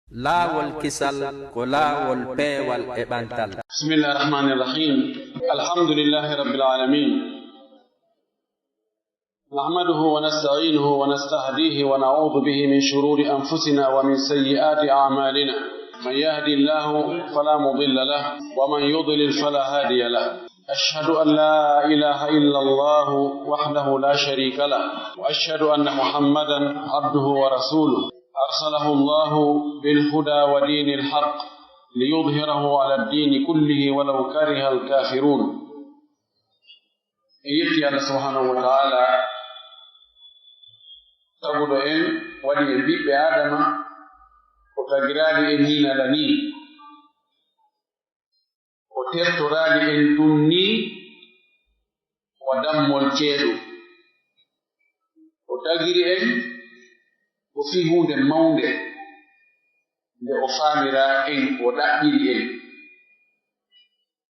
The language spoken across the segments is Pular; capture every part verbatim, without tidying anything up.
Laawol kisal ko laawol peewal e ɓantal. بسم الله الرحمن الرحيم. الحمد لله رب العالمين. نحمده ونستعينه ونستهديه ونعوذ به من شرور أنفسنا ومن سيئات أعمالنا. من يهد الله فلا مضل له ومن يضلل فلا هادي له. أشهد أن لا إله إلا الله وحده لا شريك له، وأشهد أن محمدا عبده ورسوله، أرسله الله بالهدى ودين الحق ليظهره على الدين كله ولو كره الكافرون. En yetti Allah subhanahu wa ta'ala, taguɗo en, waɗi en ɓiɓɓe Aadama, o tagiraali en nii nala nii. O tertoraali en ɗun nii wa dammol ceeɗu. O tagiri en ko fii huunde mawnde nde o faamiraa en, o ɗaɓɓiri en.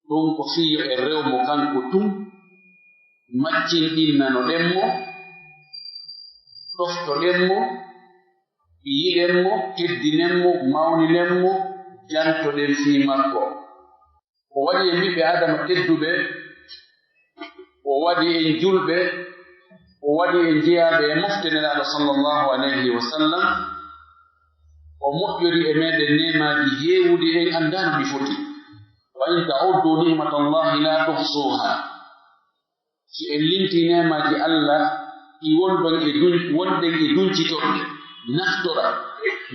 Ɗun ko fii yo en rew mo kanko tun, maccinɗinnanoɗen mo, ɗoftoɗen mo, yiɗen mo, teddinen mo, mawninen mo, jantoɗen fii makko. O waɗi en ɓiɓɓe Aadama tedduɓe, o waɗi en julɓe, o waɗi en jeyaaɓe e mofte Nelaaɗo sallallahu alayhi wa sallam, o moƴƴori e meɗen neemaaji heewuɗi en anndaa no ɗi foti. "Wa in ta'uddu ni'matallahi la tuhsuha." Si en limtii neemaaji Allah ɗi wonɗon e dun-, wonɗen e duncitorde, naftora,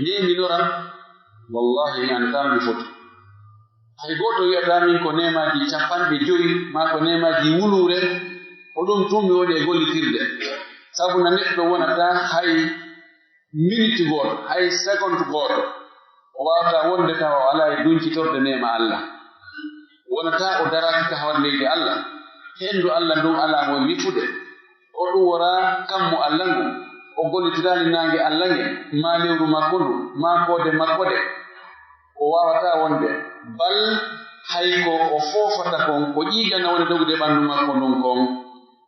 neeminora, wallahi mi anndaa no ɗi foti. Hay gooto wi'ataa min ko neemaaji capanɗe jowi, maa ko neemaaji wuluure, ko ɗun tun mi woni e gollitirde. Sabu na neɗɗo wonataa hay miniti gooto, hay seconde gooto, o waawataa wonde tawa o alaa e duncitorde neema Allah. Wonataa o daraaki ka hoore leydi Allah. Henndu Allah ndun alaa mo wi'ude. O ɗun woraa kammu Allah ngun. O gollitiraali naange Allah ngen, maa lewru makko ndun, maa koode makko ɗen. O waawataa wonde. Bal hay ko o foofata kon, ko ƴiiƴan na woni dogude ɓanndu makko ndun kon.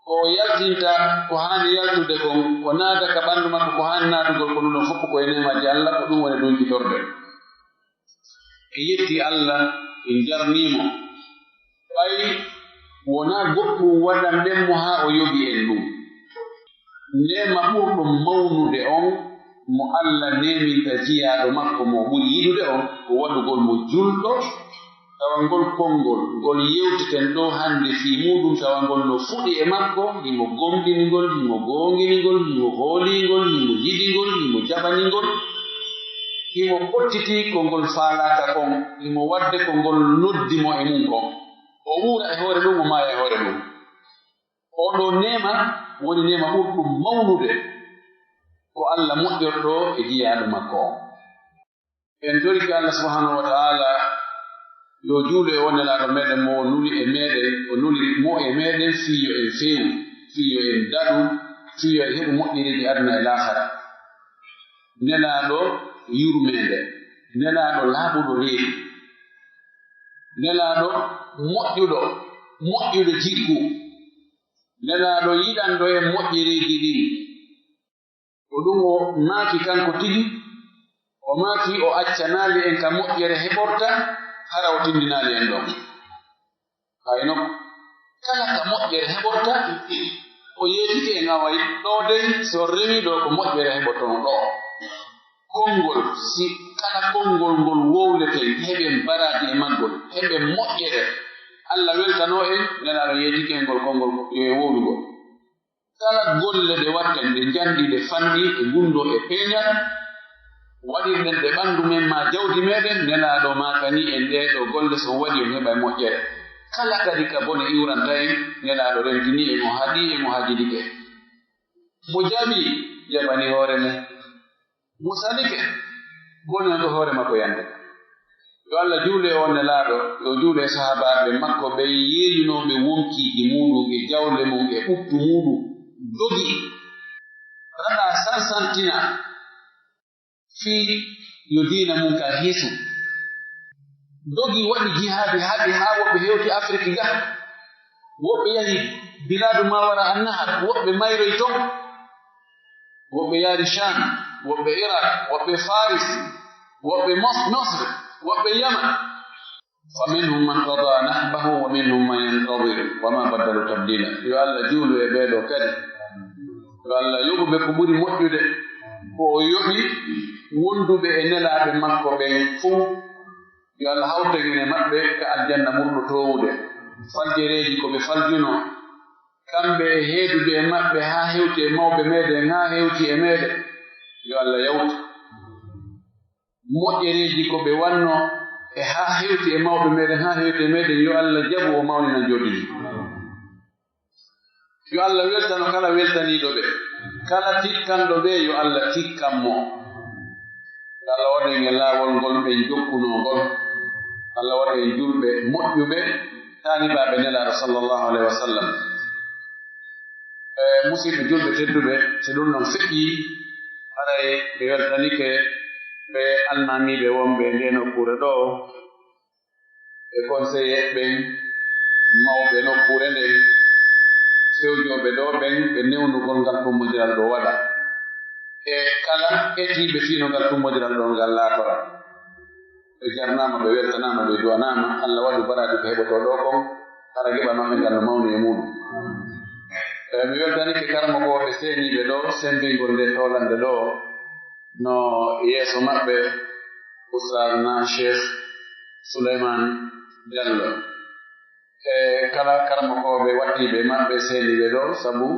Ko o yaltinta ko haani yaltude kon, o naada ka ɓanndu makko ko haani naadugol, ko ɗun ɗon fow ko e neemaaji Allah, ko ɗun woni duncitorde. En yetti Allah, en jarnii mo. Ɓay wonaa goɗɗun waɗanɗen mo haa o yoɓi en ɗun. Neema ɓurɗo mawnude on, mo Allah neeminta jiyaaɗo makko mo ɓuri yiɗude on, ko waɗugol mo julɗo, tawa ngol konngol, ngol yewteten ɗoo hannde fii muuɗum, tawa ngol no fuɗi e makko, himo gomɗini ngol, himo goongini ngol, himo hoolii ngol, himo yiɗi ngol, himo jaɓani ngol, himo ɓoccitii ko ngol faalaaka kon, himo waɗde ko ngol noddi mo e mun kon. O wuura e hoore ɗun, o maaya e hoore ɗun. Oo ɗoo neema woni neema ɓurɗum mawnude ko Allah moƴƴortoo e jiyaaɗo makko on. En torike Allah subhanahu wa ta'ala yo juulu e on Nelaaɗo meɗen mo o nuli e meɗen, o nuli mo e meɗen fii yo en feewu, fii yo en daɗu, fii yo en heɓu moƴƴereeji aduna e laakara. Nelaaɗo yurmeende, Nelaaɗo laaɓuɗo reedu, Nelaaɗo moƴƴuɗo, moƴƴuɗo jikku, Nelaaɗo yiɗanɗo en moƴƴereeji ɗin. Ko ɗun o maaki kanko tigi, o maaki o accanaali en ka moƴƴere heɓorta, hara o tindinaali en ɗon. Hayno kala ka moƴƴere heɓorta, o yeetike en away ɗoo dey, si on rewii ɗoo ko moƴƴere heɓoton ɗoo. Konngol, si kala konngol ngol wowleten, heɓen baraaji e maggol, heɓen moƴƴere, Allah weltanoo en, Nelaaɗo yeetike en ngol konngol yo en wowlu ngol. Kala golle ɗe waɗten, ɗe njanɗi, ɗe fanɗi, ɗe gunndoo e peeñal, waɗirɗen ɗe ɓanndu men maa jawdi meɗen, Nelaaɗo maakanii en ɗee ɗoo golle, si on waɗii on heɓay moƴƴere. Kala kadi ka bone iwranta en, Nelaaɗo rentinii en, o haɗii en, o hajidike. Mo jaɓi, jaɓani hoore mum. Mo salike, bonanoɗo hoore makko yande. Yo Allah juulu e on Nelaaɗo, yo juulu e sahaabaaɓe makko ɓen yeeyunooɓe wonkiiji muuɗum e jawle mum e ɓuttu muuɗum, dogi. Raɗa sansantina fii yo diina mum kan hisu. Dogi waɗi jihaadi haaɗi haa woɓɓe hewti Afiriki ga. Woɓɓe yahi Bilaadu Maawara Annahar, woɓɓe mayroyi ton. Woɓɓe yaari Sham, woɓɓe Irak, woɓɓe Faris. Woɓɓe Mos-, Misr, woɓɓe Yaman. فمنهم من قضى نحبه ومنهم من ينتظر وما بدلوا تبديلا. Yo Allah juulu e ɓee ɗoo kadi. Yo Allah yoɓu ɓe ko ɓuri moƴƴude ko o yoɓi wonduɓe e nelaaɓe makko ɓen fow. Yo Allah hawtu en e maɓɓe ka aljanna ɓurɗo toowude. Faljereeji ko ɓe faljunoo, kamɓe e heeduɓe e maɓɓe haa hewti e mawɓe meɗen, haa hewti e meɗen. Yo Allah yawtu. Moƴƴereeji ko ɓe wannoo e haa hewti e mawɓe meɗen, haa hewti e meɗen, yo Allah jaɓu o mawnina jooɗiiɗo. Yo Allah weltano kala weltaniiɗo ɓe, kala tikkanɗo ɓe, yo Allah tikkan mo. Yo Allah waɗu en e laawol ngol ɓe jokkunoo ngol. Allah waɗu en julɓe moƴƴuɓe, taalibaaɓe Nelaaɗo sallallahu alayhi wa sallam. E, musiɓɓe julɓe tedduɓe, si ɗum ɗon feƴƴii, haray ɓe weltanike ɓe almaamiiɓe wonɓe e ndee nokkuure ɗoo, e conseiller ɓen, mawɓe nokkuure nden, fewjooɓe ɗoo ɓen, ɓe newnugol ngal tumbondiral ɗoo waɗa. E kala etiiɓe fii no ngal tumbondiral ɗoo ngal laatora. Ɓe jarnaama, ɓe weltanaama, ɓe du'anaama. Allah waɗu baraaji ko heɓotoo ɗoo kon, hara geɓal maɓɓe ngal no mawni e muuɗum. E, mi weltanike karamokooɓe seeniiɓe ɗoo, sembingol ndee toolannde ɗoo, no yeeso maɓɓe, Ustaaz na Sheikh Suleymaan Jallo. E kala karamokooɓe wattiiɓe maɓɓe seeniiɓe ɗoo, sabu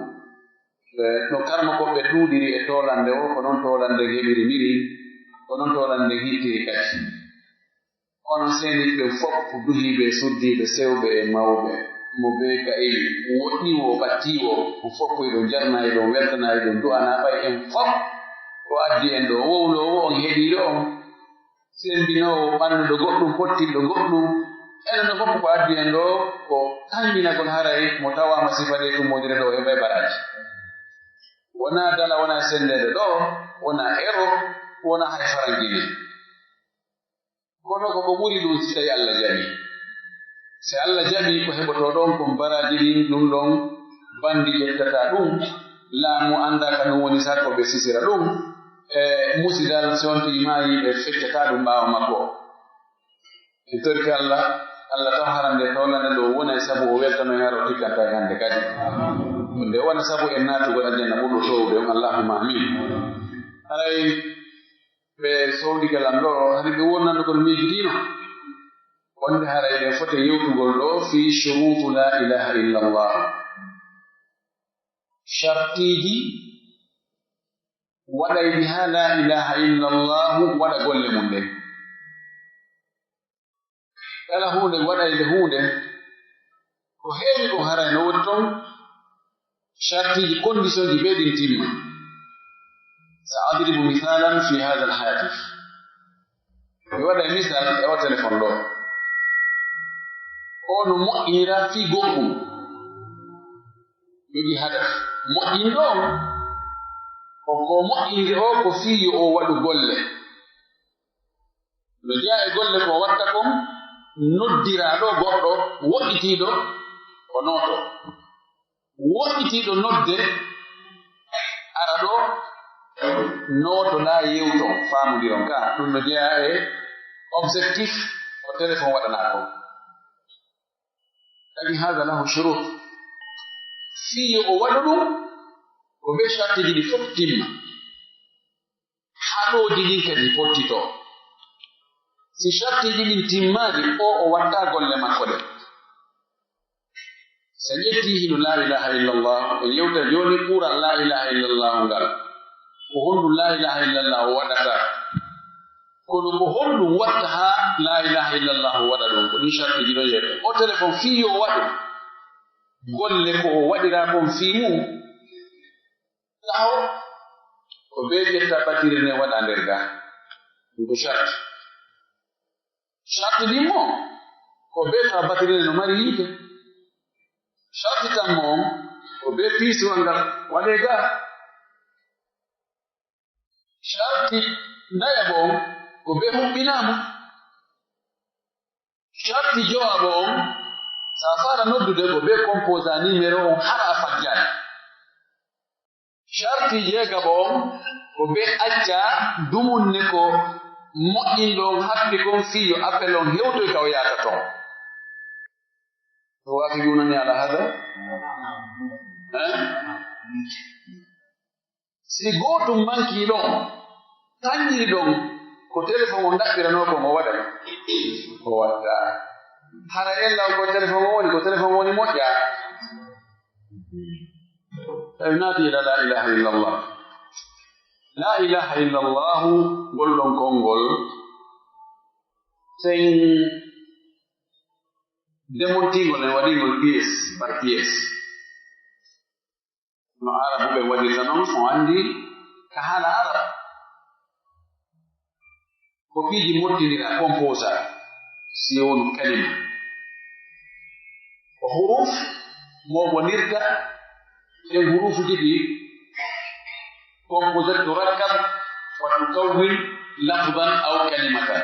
E, no karmokooɓe ɗuuɗiri e toolannde o, ko non toolannde heɓiri miri, ko non toolannde hittiri kadi. Kono seeniiɓe ɓen fof ko duhiiɓe e suddiiɓe, sewɓe e mawɓe, mo bee ka ewi, woɗɗiiwo, ɓattiiwo, on fof ko hiɗon jarna, hiɗon weltana, hiɗon du'ana ɓay en fof ko addi en ɗoo, wowloowo on, heɗiiɗo on. Sembinoowo ɓannuɗo goɗɗum, pottinɗo goɗɗum. Enen ɗoo fof ko addi en ɗoo ko tanƴinagol haray mo tawaama sifa ɗee tummbondire ɗoo o heɓay baraaji. Wonaa dala, wonaa senndeede ɗoo, wonaa ero, wonaa hay faranjine. Kono ko ko ɓuri ɗum si tawi Allah jaɓii. Si Allah jaɓii ko heɓotoo ɗon kon baraaji ɗin, ɗum ɗon banndi ƴettataa ɗum, laamu anndaa ka ɗum woni, sakko ɓe sisira ɗum. E musidal si on tigi maayii, ɓe feccataa ɗum ɓaawo makko. En torike Allah, Allah taw harande toolande ɗo wona e sabu o weltano en hara o tikkanta en hannde kadi. Nde wona sabu en naatugol aljanna ɓurɗo toowude on, Allahumma amin. Haray ɓe sowndike lan ɗo, hari ɓe wonnande kono miijitiino. Wonde haray ɗen foti yewtugol ɗo fii shuruutu laa ilaaha illallah. Shartiiji waɗayɗi haa laa ilaaha illallahu waɗa golle mum ɗen. Kala huunde waɗaynde huunde, ko heewi kon haray no woni ton, shartiiji, kondisoŋji ɓe ɗin timma. Sa adribu misalan fi hadha al-hatif. Mi waɗay misal e o telefon ɗo. O no moƴƴinira fii goɗɗum. Jogii hadaf. Moƴƴinɗo on, ko, ko moƴƴinde o, ko fii yo o waɗu golle. No jeyaa e golle ko watta kon, noddiraaɗo goɗɗo, woɗɗitiiɗo, o nooto. Woɗɗitiiɗo nodde, ara ɗo, nootoɗaa yewton, faamondiron ka. Ɗum no jeyaa e objectif ko telefon waɗanaa kon. Kadi haada lahu shurut. Fii yo o waɗu ɗum, ko ɓe shartiiji ɗi fof timma. Haɗooji ɗin kadi pottitoo. Si shartiiji ɗin timmaali, o, o watta golle makko ɗen. Si en ƴettii hino laa ilaaha illallah, en yewta jooni ɓural laa ilaaha illallah ngal. Ko honɗum laa ilaaha illallah o waɗata? Kono ko honɗum watta haa laa ilaaha illallah waɗa ɗum? Ko ɗin shartiiji ɗon yewta. O telefon fii yo o waɗu golle ko o waɗiraa kon fii mum. Taho ko bee ƴetta batiri ne waɗa nder ga. Ɗum ko sharti. Sharti ɗimmo ko bee tawa batiri ne no mari yiite. Sharti tammo on ko bee piisowal ngal waɗee ga. Sharti nayaɓo on ko bee huɓɓinaama. Sharti jowaɓo on, sa fara noddude ko bee composa numéro on hara a fajjaani. Sharti jeegaɓo on ko bee acca dumunne ko Moƴƴinɗo on haɓɓi kon fii yo appel on hewtoy ka o yaata ton. Tuwaafiquunani alaa haadaa? Eh? Si gootum mankii ɗon, tanƴiri ɗon, ko telefon on ɗaɓɓiranoo kon o waɗay? O waɗataa. Hara ella on ko telefon on woni, ko telefon on woni moƴƴaa? Tawi naati ila laa ilaaha illallah. Laa ilaaha illallahu, ngol ɗon konngol, sen demontiingol en, waɗiingol pièce par pièce. No Aarabuɓe waɗirta non, on anndi ka haala Arab. Ko piiji mottindira, composé, si wonu kalima. Ko huruf mooɓondirta, ɗen hurufuuji ɗi composé, turakkab, wa tukawwin lafdan aw kalimatan.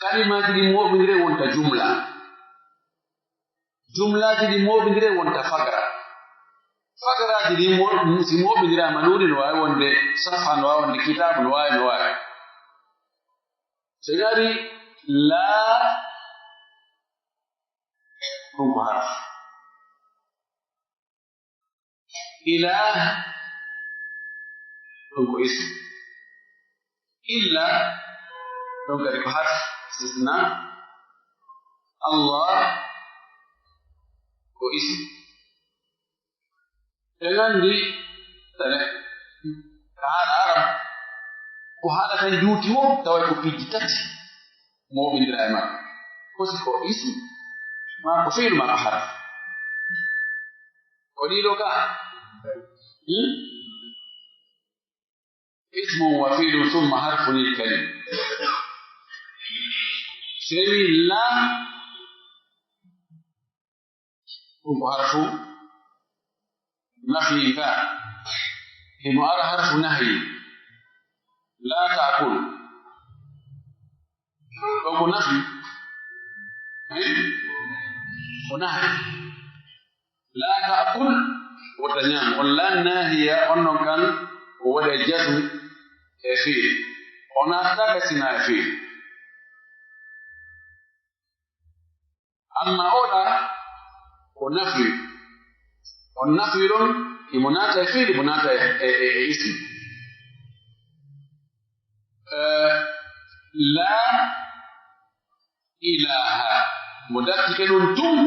Kalimaaji ɗi mooɓindire wonta jumla. Jumlaaji ɗi mooɓindire wonta fagara. Fagaraaji ɗi mo-, si mooɓindiraama ɗuuɗi, no waawi wonde safha, no waawi wonde kitaabu, no waawi, no waawi. So en ari laa, ɗum ko harf. Ilaah, ɗum ko ism. Illa, ɗum kadi ko harf istisna. Allah, ko ism. En anndi, tane, ka haala Arab, ko haala kan juuti woo, taway ko piiji tati mooɓindira e makko. Ko si ko ism, maa ko fi'lu, maa ko harf. Ko ɗiɗo ka? Hmm? Ismun wa fi'lun summa harfun il kalim. Sewi la, ɗum ko harfu nafi ka. Himo ara harfu nahyi. La ta'kul. Ɗo ko nafi. Eh? Ko nahyi. La ta'kul, wota ñaam. On la nahiya, on non kan, o waɗa jasm e fi'il. O naatata ka sina e fi'il. Amma oɗa, ko nafi. On nafi ɗon, imo naata e fi'il, imo naata e, e, e, e ism. Eh, la ilaha. Mo dattike ɗon tun,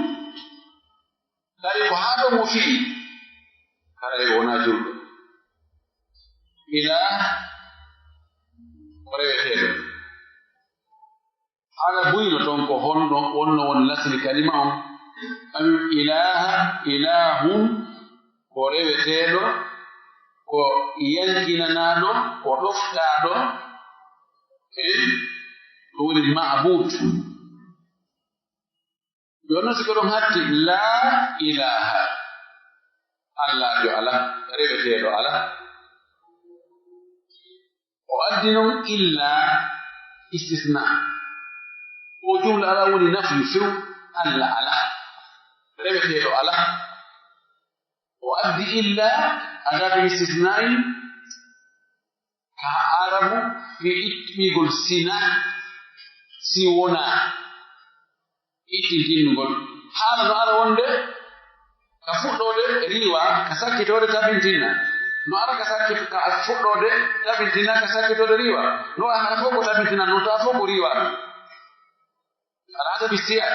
tawi ko haa ɗon mo fiyi, haray o wonaa julɗo. Ilaha, ko reweteeɗo. Haala buyno ton ko honno wonno won lasli kalima on. Ɗum ilaha, ilahun, ko reweteeɗo, ko yankinanaaɗo, ko ɗoftaaɗo, e ɗum woni ma'bud. Jooni non, si ko ɗon hatti, laa ilaaha, Allaajo alaa, reweteeɗo alaa. O addi non illa istisna. O jumla alaa woni nafyu few, Alla alaa, reweteeɗo alaa. O addi illa, adatu istisnaa'i, ka Aarabu fii ittiɓigol sina, si wonaa, ittintinnugol. Haala no ara wonde ka fuɗɗoode riiwa, ka sakkitoode tabintinna. No ara ka sakkit-, ka fuɗɗoode tabintinna, ka sakkitoode riiwa. No ara hara fof ko tabintinna, no tawa fof ko riiwa. Alaa sabi siya.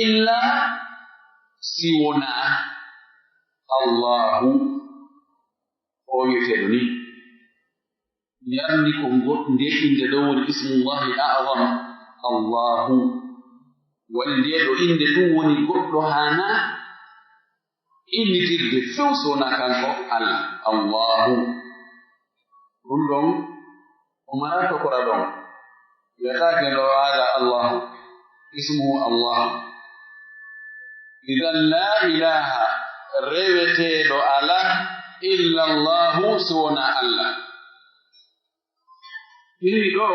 Illa si wonaa Allaahu. O wi'eteeɗo ni, yarni ko ngo-, nde innde ɗoo woni ismullahi a'zam, Allaahu. Woni ndee ɗoo innde ɗum woni goɗɗo haanaa innitirde few so wonaa kanko Alla, Allaahu. Ɗum ɗon, o maraa tokora ɗon. Wiyataake ɗo haala Allaahu, ismuhu Allaahu. Idan laa ilaaha, reweteeɗo alaa, illa Allaahu, si wonaa Alla. Iri ɗo,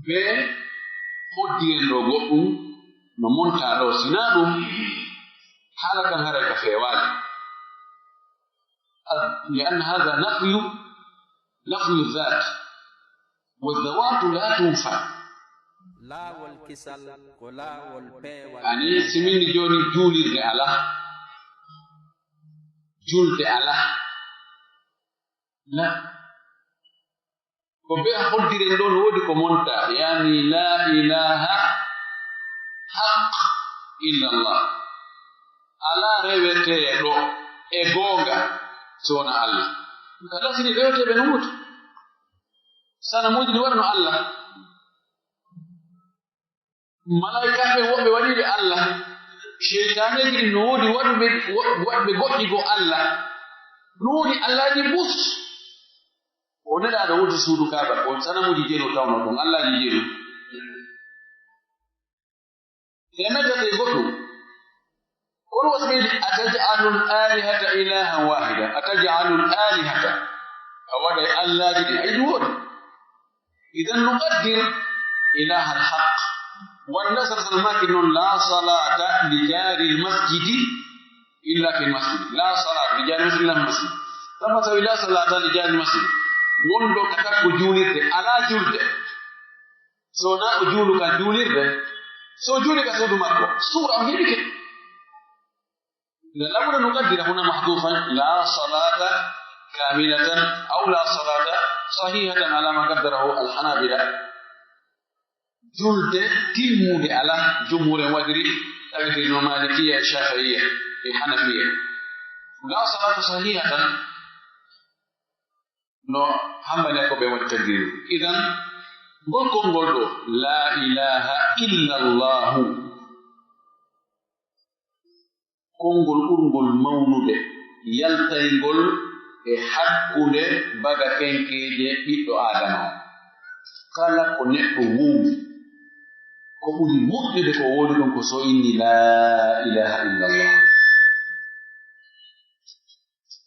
be hoddiren ɗo goɗɗum, no montaa ɗo, sinaa ɗum, haala kan haray ka feewaali. Li anna haadha nafyu Lafzu zaat. Wa zawaatu laa tunfa. Laawol kisal ko laawol peewal. Ani, si min jooni juulirde alaa. Julde alaa. La. Ko be hoddiren ɗon woodi ko monta. Yani, laa ilaaha haq illallah. Alaa reweteeɗo e goonga so wona Allah. Ka lasini reweteeɓe no woodi. Sanamuuji ɗi waɗano Allah. Malaa'ikaaɓe woɓɓe waɗiiɓe Allah. Seytaaneeji ɗin no woodi waɗuɓe, wa-, waɗɓe goɗɗi goo Allah. No woodi Allaaji bus. O nelaaɗo woodi suudu Kaaba, ko sanamuuji jeeɗiɗo tawno ɗon, Allaaji jeeɗiɗo. Teemeɗɗe e goɗɗo. Kono wasi ɓeydi, "Ataj'alul alihata ilahan wahida, ataj'alul alihata." A waɗay allaaji ɗin, ay ɗum woodi. Idan nuqaddir ilahal haq. Wanda sal sal maki non, "La salata li jaril masjidi illa fil masjid." La salata li jaril masjid illa fil masjid. Tama tawi la salata li jaril masjid. Wonɗo ka takko juulirde, alaa julde. So wonaa o juulu ka juulirde, so o juuli ka suudu makko, suura on heɓike. Nde laɓuɗo nuqaddira huna mahdufan, la salata kamilatan, aw la salata sahihatan ala ma qaddarahu al-Hanabila. Julde timmude alaa, jumhuur en waɗiri, tawetee no Malikiya e Shafi'iya e Hanafiya. La salata sahihatan, no Hanbaliya ko ɓe waɗi tagdiri. Idan, ngol konngol ɗo, la ilaha illa Allahu, konngol ɓurngol mawnude, yaltayngol e hakkunde bagakenkeeje ɓiɗɗo Aadama on. Kala ko neɗɗo wowli, ko ɓuri moƴƴude ko wowli ɗum ko so inni la ilaha illa Allah.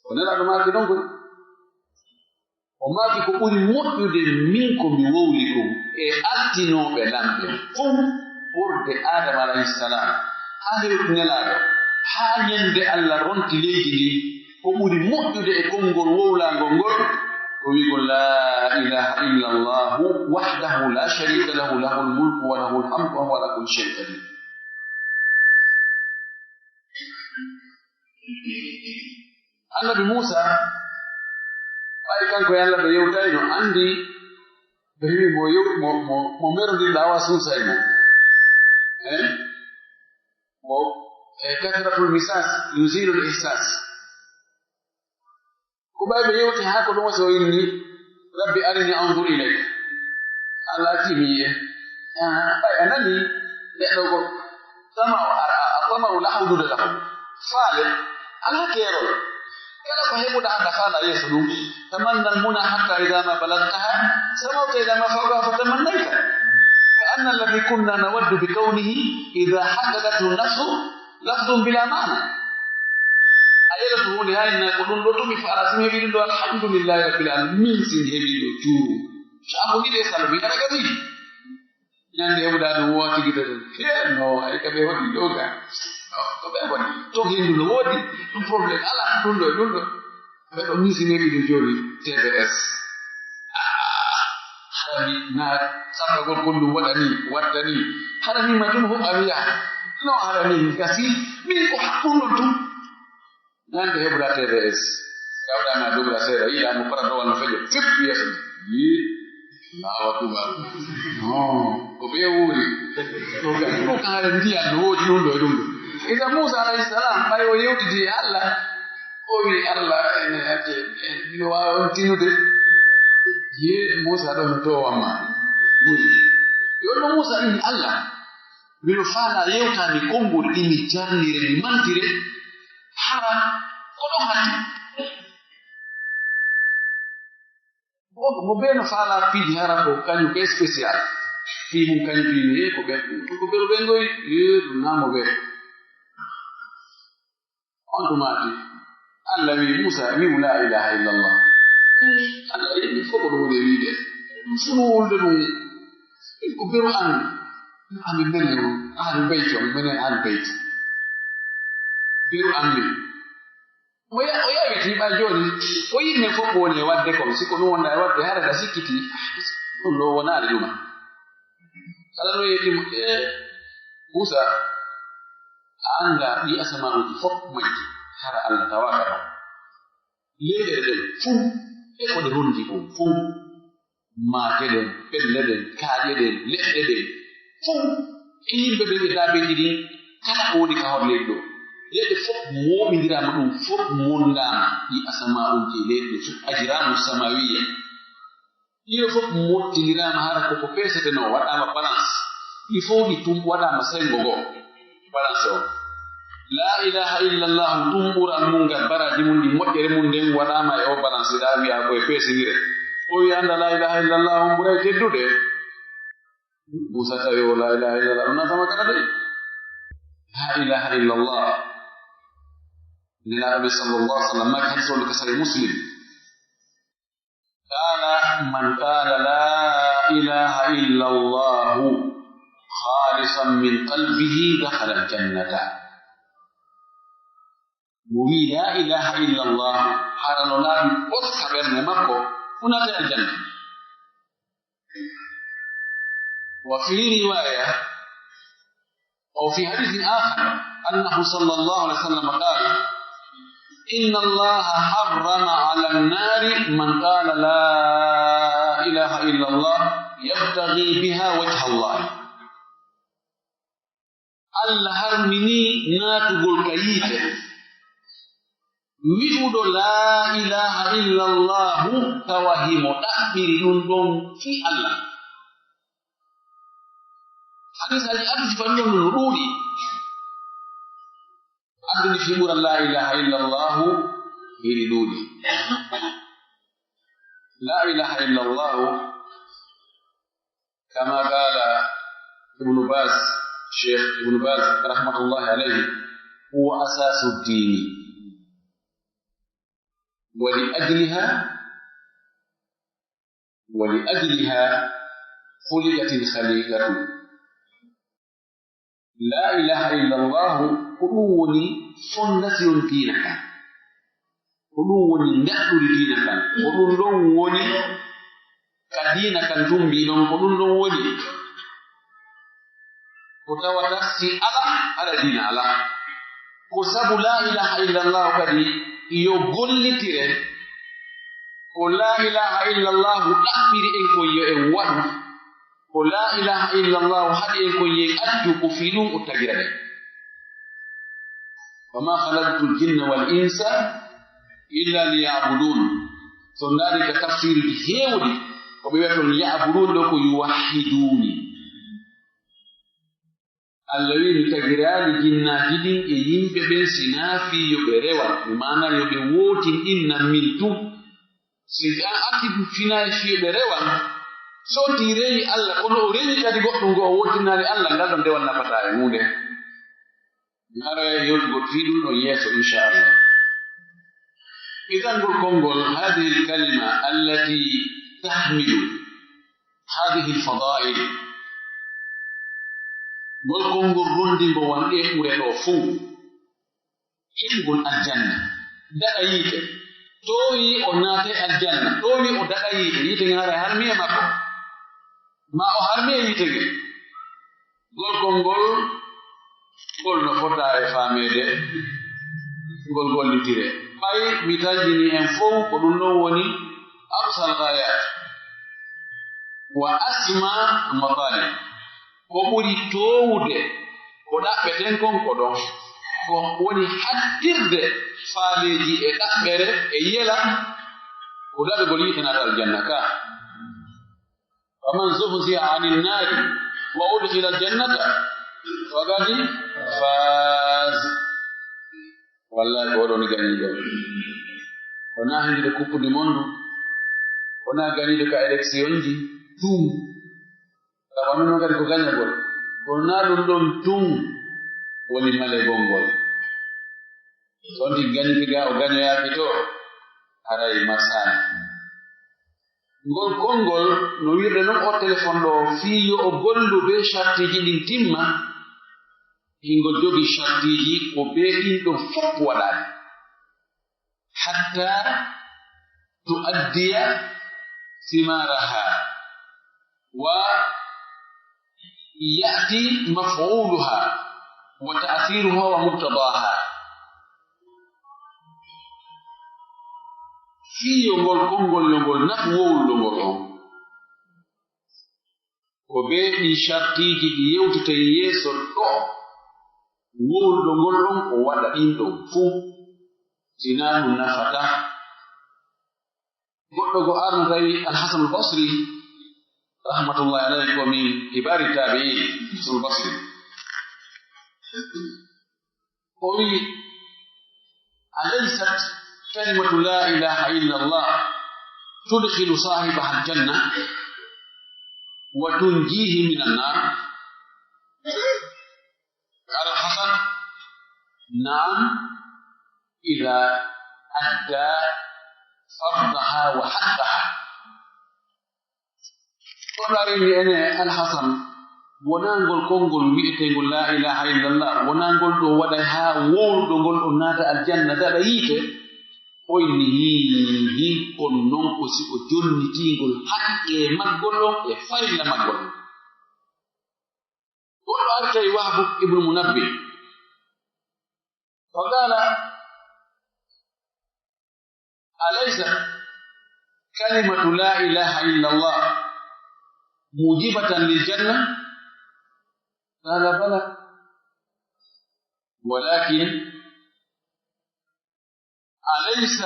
Ko Nelaaɗo maaki non koy. O maaki ko ɓuri moƴƴude min ko mi wowli ɗum e altinooɓe lan ɓen fow, ɓurde Aadama alayhi salam, haa hewti Nelaaɗo, haa ñande Alla ronti leydi ndin, ko ɓuri moƴƴude e konngol wowlaangol ngol, ko wi'gol, "Laa ilaaha illa Allaahu wahdahu laa shariika lahu, lahul mulku wa lahul hamdu wa huwa alaa kulli shay'in qadiir." Annabi Muusa, ɓay kanko e Alla ɓe yewtayno, anndi ɓe wi'i mo yew-, mo, mo, mo merondirɗaa o a suusay mo. Eh? Mo, eh, kasratul misas yuzilul ihsas. Ko ɓay ɓe yewti haa ko ɗum wasi o inni, "Rabbi arini anzur ilayk." Alla acci mi yi'e. Ah, ɓay a nani neɗɗo ko tama'u, a, a, a tama'u la hawduda lahu. Faale, alaa keerol. Kala ko heɓuɗaa annda faala yeeso ɗum. Tamanna al muna hatta idha ma balagtaha, samawta ila ma fawqaha fatamannayta. Ka anna alladhi kunna nawaddu bi kawnihi idha haqqaqathu nafsu lafdun bila maana. A yeloto huunde haa inna ko ɗum ɗo tumi faala, si mi heɓi ɗum ɗo, alhamdulillahi rabbil alamin. Min si mi heɓi ɗo cuuru. Saabu ɗiɗi e salmi, aɗa gasi. Ñande heɓuɗaa ɗum wootigi to ɗum. He, no, ay ka ɓe waɗi ɗo ga. No, ko ɓe waɗi. To hindu no woodi, ɗum problème alaa, ɗum ɗo, ɗum ɗo. Ɓe ɗo min si mi heɓi ɗum jooni, T V S. Ah, harami na sakkagol kon ɗum waɗani, wattani. Harami ma ɗum hoɓɓa mi yaha. No harami gasi. Min ko haɓɓunɗo ɗum. Ñande heɓuɗaa T V S, gawɗaa ma dogla seeɗa, yiɗaa mo para dowal no feƴo, fip yeeso. Yii, Allahu akbar. Non, ko ɓe wuuri. Ɗo ka, ɗo ka haala ndiyan no woodi ɗum ɗo e ɗum ɗo. Iza Muusa alayhi salam, ɓay o yewtidi e Alla, o wi'i, "Alla, ene acce, ene, mino waawi on tinude." Yii, Muusa ɗo mi towan ma. Yo ɗo Muusa inni, "Alla, mino faalaa yewtaade konngol ɗi mi jarnire, mi mantire, hara ko ɗon hatti." Mo, mo bee no faalaa piiji hara ko kañum ko spécial. Fii mum kañum fii mi, ko ɓen, ko ɓe, ɓe ngoy, eh, ɗum naa mo bee. On ɗumaati. Alla wi'i Muusa, wi'u laa ilaaha illallah. Alla wi'i, fof ko ɗum woni e wi'ude. Ɗum sunu wulde ɗum. Ko beru an. Amin nani ɗum. Ahlul bayti, on menen ahlul bayti. Beru an min. O ya-, o yawiti ɓay jooni, ko yimɓe fof woni e waɗde kon, si ko ɗum wonɗaa e waɗde, hara ka sikkitii, ɗum ɗoo wonaali ɗuma. Alla no yeetii mo, ee, Muusaa, a anndaa ɗii asamaanuuji fof majji, hara Alla tawaaka ɗon. Leyɗeele ɗen fof, e ko ɗe ronndi kon fof, maaje ɗen, pelle ɗen, kaaƴe ɗen, leɗɗe ɗen, fof, e yimɓe ɓen e daabeeji ɗin, kala ko woni ka hoore leydi ɗoo. Leɗɗe fof mooɓindiraama, ɗum fof mondaama, ɗii asamaanuuji e leydi ɗin fof, ajraamu samawiyya. Ɗiɗo fof mottindiraama, hara ko ko peesetenoo, waɗaama balance. Ɗi fof ɗi tum-, waɗaama senngo goo, balance on. Laa ilaaha illallahu, ɗum ɓural mun ngal, baraaji mun ɗi, moƴƴere mun nden waɗaama e oo balance, ɗaa wi'aa ko e peesindire. O wi'a, "Anndaa laa ilaaha illallahu on ɓuray teddude." Muusaa tawi o laa ilaaha illallah, ɗum naatama kala de. Laa ilaaha illallah. Nelaaɗo ɓe sallallahu alaihi wa sallam, maaki hadis on ka Sahih Muslim. قال: من قال لا إله إلا الله خالصا من قلبه دخل الجنة. Mo wi'i, "Laa ilaaha illallah," hara no laaɓi ɓos ka ɓernde makko, o naatay aljanna. وفي رواية، أو في حديث آخر أنه صلى الله عليه وسلم قال: إن الله حرم على النار من قال لا إله إلا الله يبتغي بها وجه الله. Alla harminii naatugol ka yiite wi'uɗo laa ilaaha illallahu tawa himo ɗaɓɓiri ɗun ɗon fii Alla. Hadiisaaji adduɗi fannoo no ɗuuɗi. Adduɗi fii ɓural laa ilaaha illallahu hiɗi ɗuuɗi. Laa ilaaha illallahu, kama qaala Ibnu Baaz, Sheikh Ibnu Baaz, rahmatullahi alayhi, huwa asaasu ddiini. Wa li ajliha ولأجلها خلقت الخليقة. Laa ilaaha illallahu, ko ɗum woni fondasiyon diina kan. Ko ɗum woni ngaɗɗuri diina kan. Ko ɗum ɗon woni ka diina kan tumbii ɗon, ko ɗum ɗon woni. Ko tawata si alaa, hara diina alaa. Ko sabu laa ilaaha illallahu kadi yo gollitire. Ko laa ilaaha illallahu ɗaɓɓiri en kon yo en waɗu. Ko laa ilaaha illallahu haɗi en kon yo en accu, ko fii ɗum o tagira en. وما خلقت الجن والإنس إلا ليعبدون. So ndaari ka tafsiiruuji heewuɗi, ko ɓe wi'ata ɗon ya'buduun ɗoo ko yuwahhiduuni. Alla wi'i, mi tagiraali jinnaaji ɗin e yimɓe ɓen sinaa fii yo ɓe rewan, bi maanaa yo ɓe wootin ɗin nan min tun. Si an arti ɗum finaa e fii yo ɓe rewan, so on tigi rewi Alla, kono o rewi kadi goɗɗum goo, o wootinaali Alla, ngal ɗon dewal nafataa e huunde. Mi aroya e yewtugol fii ɗum ɗon yeeso, inchallah. Idan ngol konngol, هذه الكلمة التي تحمل هذه الفضائل. Ngol konngol ronndingol wan ɗee ɓure ɗoo fow. Heɓugol aljanna, daɗa yiite. Toowi o naatay aljanna, toowi o daɗa yiite. Yiite ngen haray harmi e makko. Maa o harmi e yiite ngen. Ngol konngol, ngol no fota e faameede, ngol gollitire. Ɓay mi tanƴini en fow, ko ɗum ɗon woni aqsal gaayaat wa asma al matalib. Ko ɓuri toowude ko ɗaɓɓeten kon ko ɗon, ko woni hattirde faaleeji e ɗaɓɓere e yela, ko daɗugol yiite naata aljanna ka. فمن زحزح عن النار وأدخل الجنة فقد فاز. Wallaahi, ko oɗon gañiiɗo. Wonaa hannde ɓe kuppudi mon ndu. Wonaa gañiiɗo ka eleksionji tun. Sabu amin non kadi ko gañagol. Kono naa ɗum ɗon tun woni malegol ngol. So on tigi gañike gaa, o gañoyaaki to, haray marsaani. Ngol konngol, no wi'irde non oo telefon ɗoo, fii yo o gollu bee shartiiji ɗin timma, hingol jogii shartiiji ko bee ɗin ɗon fof waɗaani. حتى تؤدي ثمارها ويأتي مفعولها وتأثيرها ومقتضاها. Fii yo ngol konngol, yo ngol nafu wowluɗo ngol on. Ko bee ɗii shartiiji ɗi yewteten yeeso ɗoo, wowluɗo ngol on o waɗa ɗin ɗon fuu, si naa ɗun nafataa. Goɗɗo goo arno tawi Al-Hasan Al-Basri, rahmatullahi alayhi, ko min kibari taabi'iin, Hasan Al-Basri. O wi'i, أليست كلمة لا إله إلا الله تدخل صاحبها الجنة وتنجيه من النار؟ قال الحسن، نعم، إذا أدى فرضها وحقها. Kono aɗa anndi enen Alhasan, wonaa ngol konngol wi'eteengol laa ilaaha illallah, wonaa ngol ɗoo waɗay haa wowluɗo ngol on naata aljanna, daɗa yiite. O inni, hiihi, kono non ko si o jonnitii ngol haqqee maggol on e farilla maggol on. Goɗɗo artay Wahbu ibnu Munabbih, فقال، أليست كلمة لا إله إلا الله موجبة للجنة؟ قال، بلى، ولكن أليس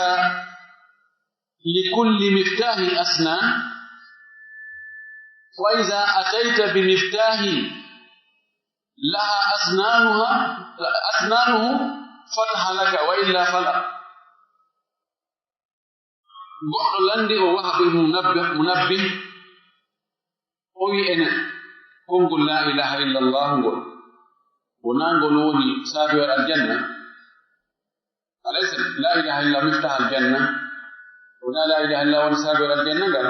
لكل مفتاح أسنان؟ فإذا أتيت بمفتاح لها أسنانها، أسنانه، فتح لك، وإلا فلا. Goɗɗo lanndi o Wahab ibn Munabbih, Munabbih, o wi'i enen, konngol laa ilaaha illallah ngol, wonaa ngol woni saabiwal aljanna? Alaysa laa ilaaha illa miftahal janna? Wonaa laa ilaaha illa woni saabiwal aljanna ngal?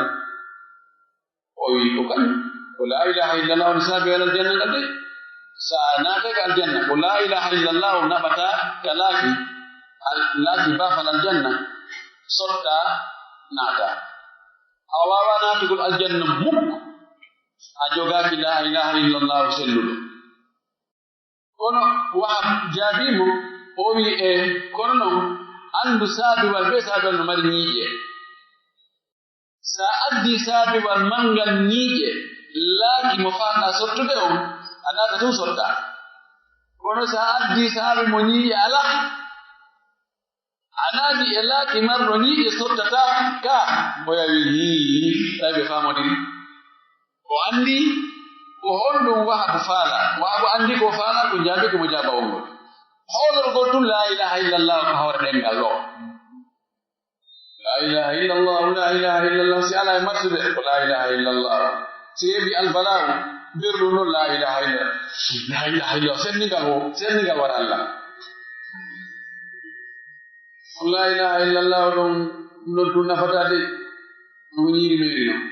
O wi'i, ko kañum. Ko laa ilaaha illallah woni saabiwal aljanna ngal de. Sa naatay ka aljanna, ko laa ilaaha illallah o naɓata ka laaki, al-, laaki baafal aljanna, sotta, naata. A waawaa naatugol aljanna muk, a jogaaki laa ilaaha illallah selluɗo. Kono Wahab jaabii mo, o wi'i, e, kono non, anndu saabiwal bee saabiwal no mari ñiiƴe. Sa addii saabiwal manngal ñiiƴe, laaki mo faalɗaa sottude on, a naata tun sottaa. Kono sa addii saabi mo ñiiƴe alaa, a naati e laaki marɗo ñiiƴe sottataa ka, mo yawi hii, tawi ɓe faamodiri. O anndi ko honɗun Wahabu faalaa. Wahabu anndi ko faalaa, ko jaabi ko mo jaabawol ngol. Hoolorgol tun laa ilaaha illallah ko hawra ɗemngal ɗoo. Laa ilaaha illallah, laa ilaaha illallah. Si alaa e marsude, ko laa ilaaha illallah. Si heɓi albalaawu, berɗun non laa ilaaha illallah. Laa ilaaha illallah. Senningal wo, senningal wara Allah. Laa ilaaha illallah ɗon, non tun nafataa de. Ɗun ñiiri meeri non.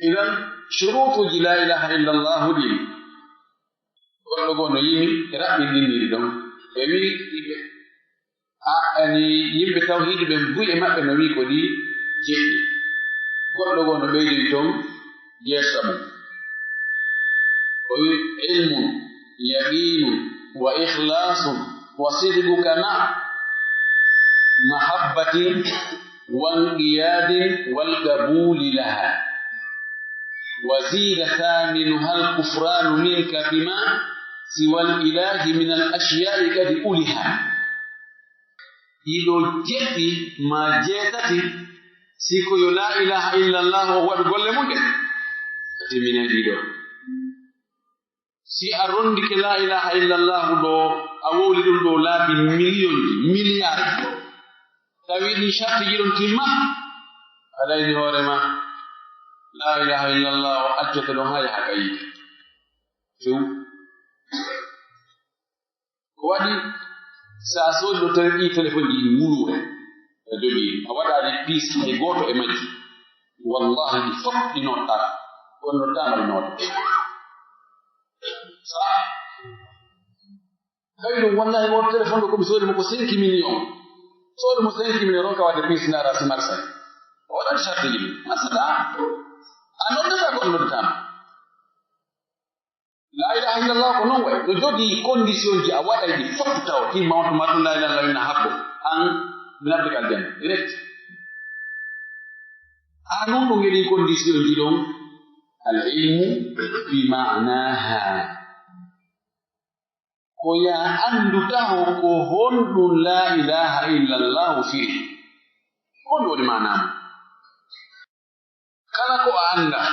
Idan, shuruutuuji laa ilaaha illallah ɗin. Goɗɗo goo no yimi, raɓɓinɗiniri ɗon. Ɓe wi'i, A, ani yimɓe tawhiidi ɓen buy e maɓɓe no wi'i ko ɗi jeɗɗi. Goɗɗo goo no ɓeydori ton yeeso mun. O wi'i, علم، يقين، وإخلاص، وصدقك مع محبة وانقياد والقبول لها. وزيد ثامنها الكفران منك بما سوى الإله من الأشياء قد ألها. Ɗii ɗoo jeɗɗi maa jeetati, si ko yo laa ilaaha illallah o waɗu golle mun ɗen, a timminay ɗii ɗoo. Si a rondike laa ilaaha illallah ɗoo, a wowli ɗun ɗoo laabi miliyonji, miliyaar, tawi ɗin shartiiji ɗon timma, a ɗayni hoore maa, laa ilaaha illallah o accete ɗon haa yaha ka yiite. Few. Ko waɗi, sa soodi ɗoo tele-, ɗii telefonji ɗi wuluure, a jogii, a waɗaali piis hay gooto e majji, wallahi ɗi fof ɗi noottaa, wonno taama ɗi noota. Sa, tawi ɗum, wallahi, on telefon ɗo ko mi soodi mo ko cinq millions. Soodu mo cinq mille, ronka waɗde piis, ndaara si marsa. O waɗat sartiji ɗin. Marsa ɗaa. A noddataa ko on noddataa ma. Laa ilaaha illallah ko non wayi. No jogii conditionji a waɗay ɗi fof taw. Timma on tuma tun laa ilaaha illallah ina habbo. An naɓɓe ka aljanna. Direct. A non ɗum e ɗin conditionji ɗon. Al ilmu bi maanaaha. Ko yo a anndu taho ko honɗun laa ilaaha illallahu firi. Honɗun woni maanaa mun? Kala ko a anndaa,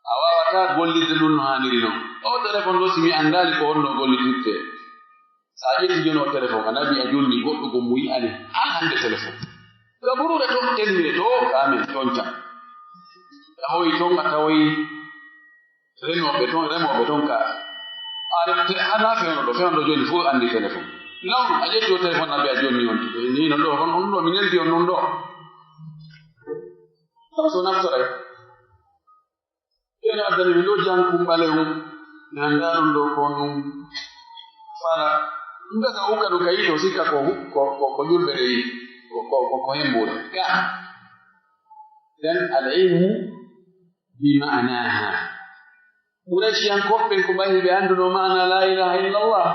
a waawataa gollirde ɗun no haaniri non. Oo telefon ɗoo, si mi anndaali ko honno gollitirtee, so a ƴetti jooni oo telefon, a naɓi a jonni goɗɗo goo mo yi'ani haa hannde telefon. Gaburuure to, tellude to, ka amen, toon can. Tahoy toon, a tawoy Renooɓe ton, remooɓe ton ka, a te-, hanaa fewndo ɗo, fewndo jooni fof anndi téléphone. Law ɗum, a ƴetti o téléphone na mbiya jooni on, ni non ɗo, on, on ɗo, mi neldi on non ɗo. Ɗo so naftoray. Ɓe no addani mi ɗo jankum ɓalew, mi anndaa ɗum ɗo ko ɗum fara. Ɗum gasa hukka ɗum ka yiito, sikka ko hu-, ko, ko, ko julɓe ɗe yiiti, ko, ko, ko, ko hembuure. Ga. Den al ilmu bi ma'anaha. Qurayshiyankooɓe ɓen ko ɓay hiɓe annduno maana laa ilaaha illallah.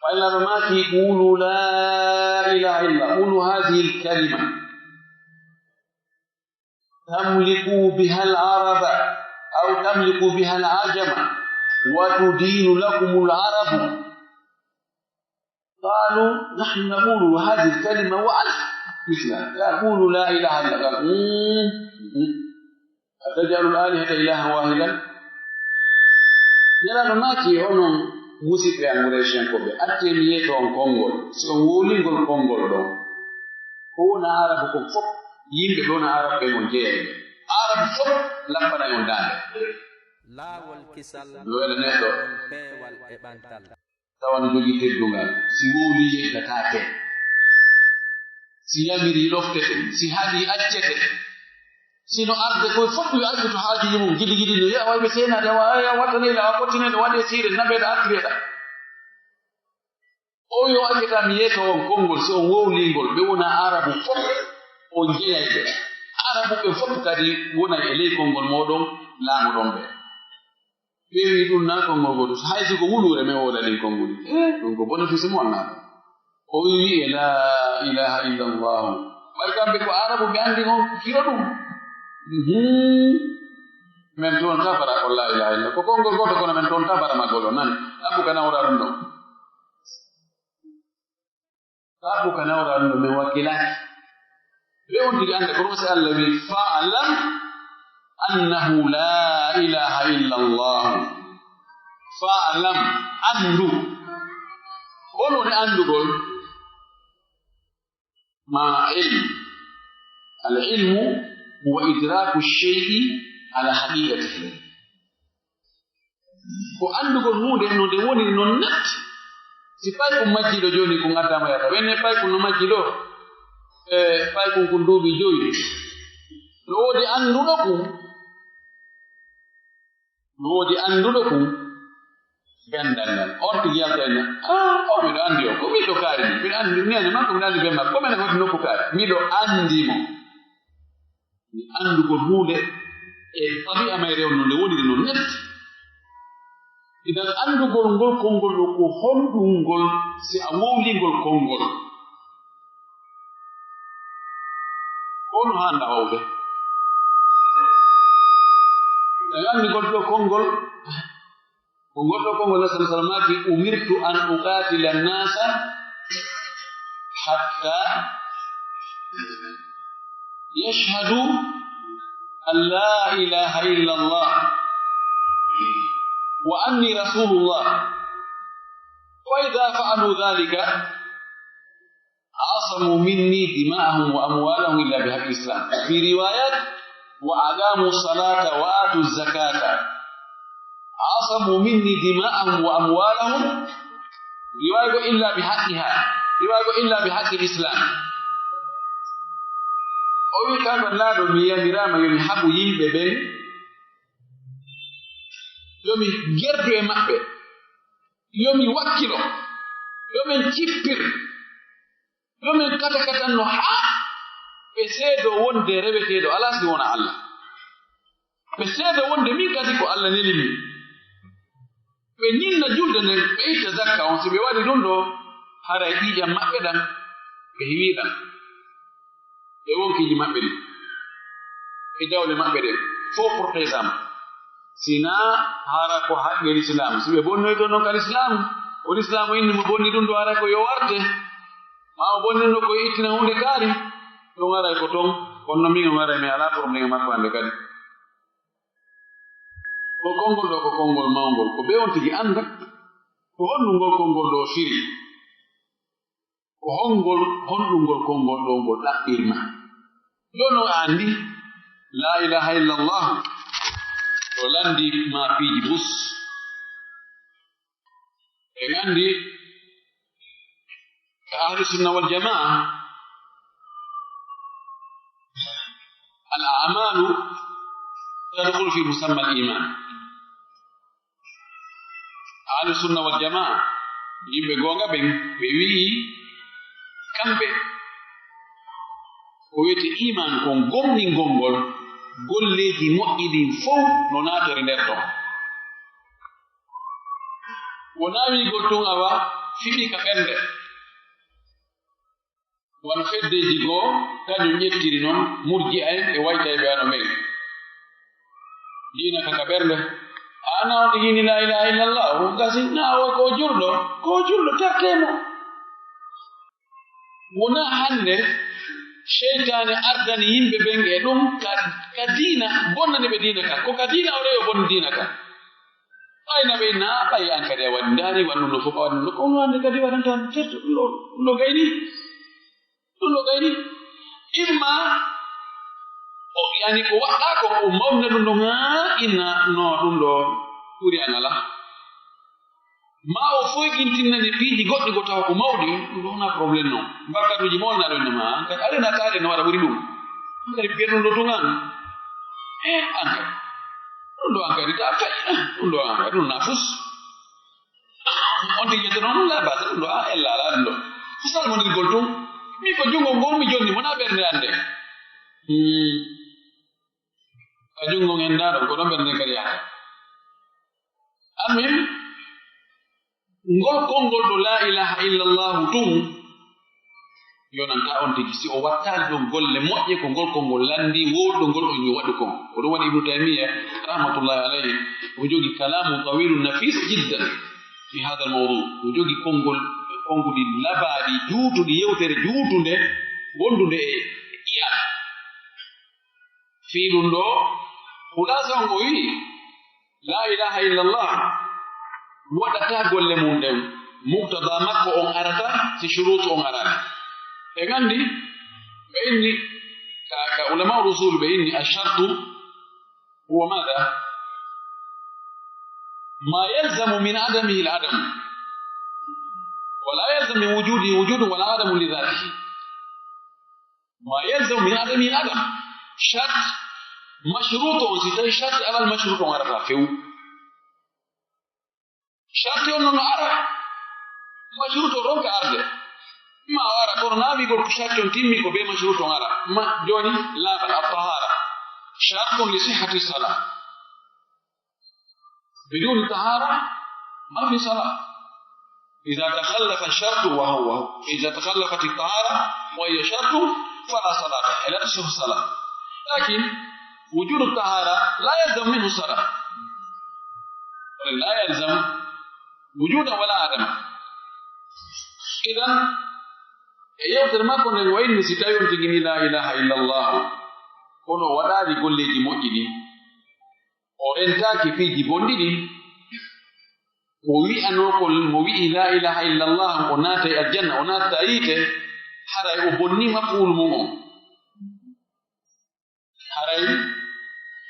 Wa illa no maaki, "Qulu laa ilaaha illa, qulu haadihil kalima. Tamliku bihal araba, aw tamliku bihal ajama, wa tudinu lakumul arabu." قالوا نحن نقول هذه الكلمة وألف مثلها. يقول لا إله إلا الله. قال، "مم، مم. أتجعل الآلهة إلها واحدا؟" Nelaaɗo maaki, "Onon musiɓɓe am Qurayshiyankooɓe, accee mi yeeto on konngol. Si on wowlingol konngol ɗon, ko wona Arabu kon fof, yimɓe ɓe wona Arabu ɓen on jeyay ɓe. Arabu fof lappanay on daande." Laawol kisal, no wela neɗɗo. Peewal e ɓantal. Tawa no jogii teddungal, si wowlii yeddataake, si yamirii ɗoftete, si haɗii accete, si no arde koye fof yo accu to haajuuji mum, gidi gidi no yi'a way ɓe seenaade, wa-, ay, a waɗtanee la, a ɓottinee ɗo, waɗee siire, naɓee ɗo, artiree ɗo. O yo accata mi yeeto on konngol, si on wowlii ngol, ɓe wona Arabu fof, on jeyay ɓe. Arabu ɓe fof kadi wonay e ley konngol mooɗon, laamoɗon ɓe. Ɓe wi'i, "Ɗun naa konngol gooto, hay si ko wuluure men wowla ɗin konnguli." Eh, ɗun ko bénéfice mo wonnaa ɗon. O wi'i, "Wi'ee, 'Laa ilaaha illallahu.'" Ɓay kamɓe ko Arabu ɓe anndi on firo ɗun. Mhm. Men toon tabara ko laa ilaaha illa. Ko konngol gooto kono men toon tabara magol on. Nani? Abu ka nawra ɗun ɗon. Sabu ka nawra ɗun ɗo men wakkilaaki. Ɓe on tigi annda ko ɗun si Allah wi'i, "Fa'lam annahu la ilaha illa Allah." Fa'lam, anndu. Hol woni anndugol? Ma ilm. Al ilmu huwa idraku shay'i ala haqiqatihi. Ko anndugol huunde no nde woni non net. Si paykun majjii ɗo jooni, kun addaama yata. Wenne paykun no majjii ɗo, e paykun kun duuɓi jowi. No woodi annduɗo kun. No woodi annduɗo kun. Ganndal ngal. On tigi yalta en, "Ah, o miɗo anndi o. Ko miɗo kaari mo. Miɗo anndi neene makko, miɗo anndi ben makko. Ko men woni nokku kaari. Miɗo anndi mo." Anndugol huunde e tabi'a mayre on no nde woniri non net. Idan anndugol ngol konngol ɗo ko honɗun ngol si a wowlii ngol konngol? Ko no haanda wawde? En anndi ngol ɗo konngol. Ko ngol ɗoo konngol Nabi sallallahu alaihi wasallam maaki, "Umirtu an uqatila an-nasa hatta yashhadu an la ilaha illa Allah wa anni rasulullah. Fa idha fa'alu dhalika, asamu minni dima'ahum wa amwalahum illa bihaqqil Islam." Fi riwayat, "Wa aqamu salata wa atu zakata. Asamu minni dima'ahum wa amwalahum." Riwaya go, "Illa bihaqqiha." Riwaya go, "Illa bihaqqil Islam." O wi, "Kanko Nulaaɗo, mi yamiraama yo mi haɓu yimɓe ɓen, yo mi gerdu e maɓɓe, yo mi wakkilo." Yo men cippir, yo men katakatanno haa ɓe seedoo wonde reweteeɗo alaa si wonaa Alla. Ɓe seedoo wonde min kadi ko Alla neli mi. Ɓe ñinna julde nden, ɓe itta zakka on. Si ɓe waɗi ɗun ɗoo, haray ƴiiƴan maɓɓe ɗan, ɓe hiwii ɗan. E wonkiiji maɓɓe ɗin, e jawle maɓɓe ɗen, fow protégama. Sinaa hara ko haqqe Lislaamu. Si ɓe bonnoyto non ka Lislaamu, ko Lislaamu inni mo bonni ɗun ɗoo, hara ko yo warte. Maa o bonni no ko ittina huunde kaari, ɗun haray ko ton. Kono non min on haray mi alaa problème e makko hannde kadi. Ko konngol ɗoo ko konngol mawngol. Ko bee on tigi annda ko honɗun ngol konngol ɗoo firi. Ko honngol, honɗun ngol konngol ɗoo ngol ɗaɓɓirma? Jooni on a anndi, laa ilaaha illallah, ɗo lanndii ma piiji bus. En anndi, ka Ahlu Sunna wal Jamaa, al a'maalu tadkhulu fi musamma al iimaan. Ahlu Sunna wal Jamaa, yimɓe goonga ɓen, ɓe wi'i, kamɓe, ko wi'etee iimaan kon, gomɗingol ngol, golleeji moƴƴi ɗin fow no naatori nder ton. Wonaa wi'ugol tun awa fiɓi ka ɓernde. Wano feddeeji goo, kañun ƴettiri non murji'a'en e waytayɓe wano ɓen. Diina ka ka ɓernde. Ana on tigi ni laa ilaaha illallah, o gasi, na o ko julɗo, ko julɗo, tertee mo. Wonaa hannde seytaane ardani yimɓe ɓen e ɗun ka, ka diina, bonnani ɓe diina kan. Ko ka diina o rewi o bonni diina kan. Ɓay na ɓe na, ɓay an kadi a waɗi, ndaari waɗi ɗun ɗoo fof, a waɗi ɗun ɗoo, ko no hannde kadi waɗanta, terto ɗun ɗoo, ɗun ɗoo gayni. Ɗun ɗoo gayni. Imma o, yani ko waɗɗaa kon, o mawna ɗun ɗon, haa inna, no ɗun ɗoo ɓuri an alaa. Maa o foygintinnani piiji goɗɗi ko tawa ko mawɗi, ɗun ɗoo wonaa problème non. Bakkatuuji mawɗi na ɗon, ma an kadi, alena taade no waɗa ɓuri ɗun. An kadi, bi'en ɗun ɗoo tun an. Eh, an kadi. Ɗun ɗoo an kadi, ta fay. Eh, ɗun ɗoo an kadi, ɗun na fus. On tigi yetto non, la basa, ɗun ɗoo, ah, ella, ala ɗun ɗoo. Ko salmondirgol tun. Mi ko junngo ngol mi jonni, wonaa ɓernde an nden. Hmm. Ka junngo ngen ndaa ɗon, ko ɗon ɓernde nden kadi yahata. Almuhim, ngol konngol ɗoo laa ilaaha illallahu tun, yonanta on tigi, si o wattaali ɗon golle moƴƴe, ko ngol konngol lanndii, wowluɗo ngol on yo waɗu kon. Ko ɗun waɗi Ibnu Taymiyya, rahmatullahi alayhi, o jogi kalaamun tawilun nafiis jiddan fi haadal mawduu. O jogi konngol, konnguɗi labaaɗi, juutuɗi, yewtere juutunde, wondunde e ƴi'al. Fii ɗun ɗoo, khulaasa on o wi'i, laa ilaaha illallah waɗataa golle mun ɗen, muqtadaa makko on arataa si shuruutu on araali. En anndi, ɓe inni, ka, ka ulamaa'ul usuul ɓe inni, ashartu huwa maada? Ma yalzamu min adamihi al-adamu, wa laa yalzamu min wujuudihi wujuudun wa laa adamun li daatihi. Ma yalzamu min adamihi al-adam. Shart, mashruuto on, si tawi shart alaa, mashruuto on arataa few. Shart on non no ara, mashruuto ronka arde. Ma o ara, kono na wi'ugol ko shart on timmi ko bee mashruuto on ara. Ma, jooni, laaɓal, at-tahaara. Shartun li sihhati salah. بدون طهارة ما في صلاة. إذا تخلف الشرط وهو، وهو، إذا تخلفت الطهارة وهي شرط فلا صلاة، لا تصح الصلاة. لكن وجود الطهارة لا يلزم منه الصلاة. لا يلزم وجودا ولا عدما. إذن, e yewtere makko nden, o inni si tawi on tigi ni laa ilaaha illallah, kono o waɗaali golleeji moƴƴi ɗin, o rentaaki piiji bonɗi ɗin, ko wi'anoo kon, mo wi'i laa ilaaha illallah, o naatay aljanna, o naatataa yiite, haray o bonnii maf'uulu mun on. Haray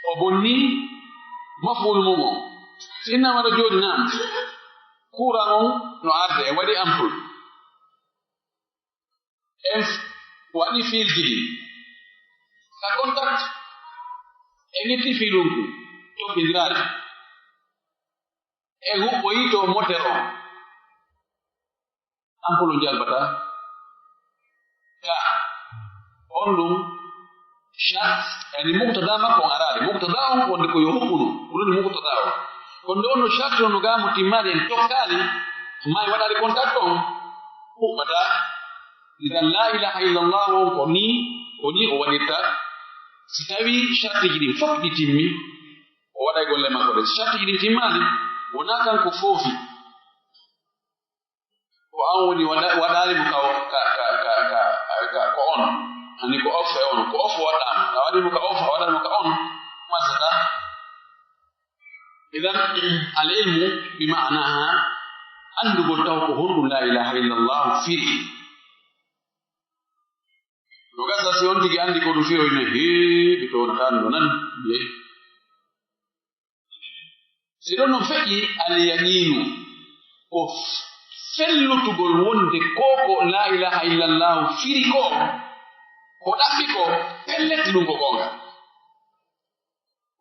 o bonnii maf'uulu mun on. Si innaama ɗo jooni, naam, kuuran on no arde, en waɗi ampoule. En waɗi fiilji ɗin ka contact, en itti fiilun kun, toppindiraali. En huɓɓoyi to moteur on. An ko ɗum jalbata. Ka on ɗum, sha-, yani, muqtada makko on araade. Muqtada on wonde ko yo huɓɓudu. Ko ɗum woni muqtada on. Kono nde wonno sharti on no gaamu timmaade en tokkaali, ma en waɗaali contact on, huɓɓata. Idan laa ilaaha illallah on ko nii, ko nii o waɗirta. Si tawii shartiji ɗin fof ɗi timmi, o waɗay golle makko ɗen. Si shartiji ɗin timmaali, wonaa kanko foofi. Ko an woni waɗa-, waɗaali mo ka, ka, ka, ka, ka, ka, ko on. Ani ko off e on, ko off waɗaama. A waɗi mo ka off, a waɗaali mo ka on, masata. Idan, al ilmu bi ma'anaha, anndugol taw ko honɗum laa ilaaha illallah firi. No gasa si on tigi anndi ko ɗum firi, o ina heewi to on tan no nan, ye. Si ɗon non feƴƴi, al yaqiinu, ko fellutugol wonde ko ko laa ilaaha illallah firi ko, ko ɗaɓɓi ko, pellet ɗum ko goonga.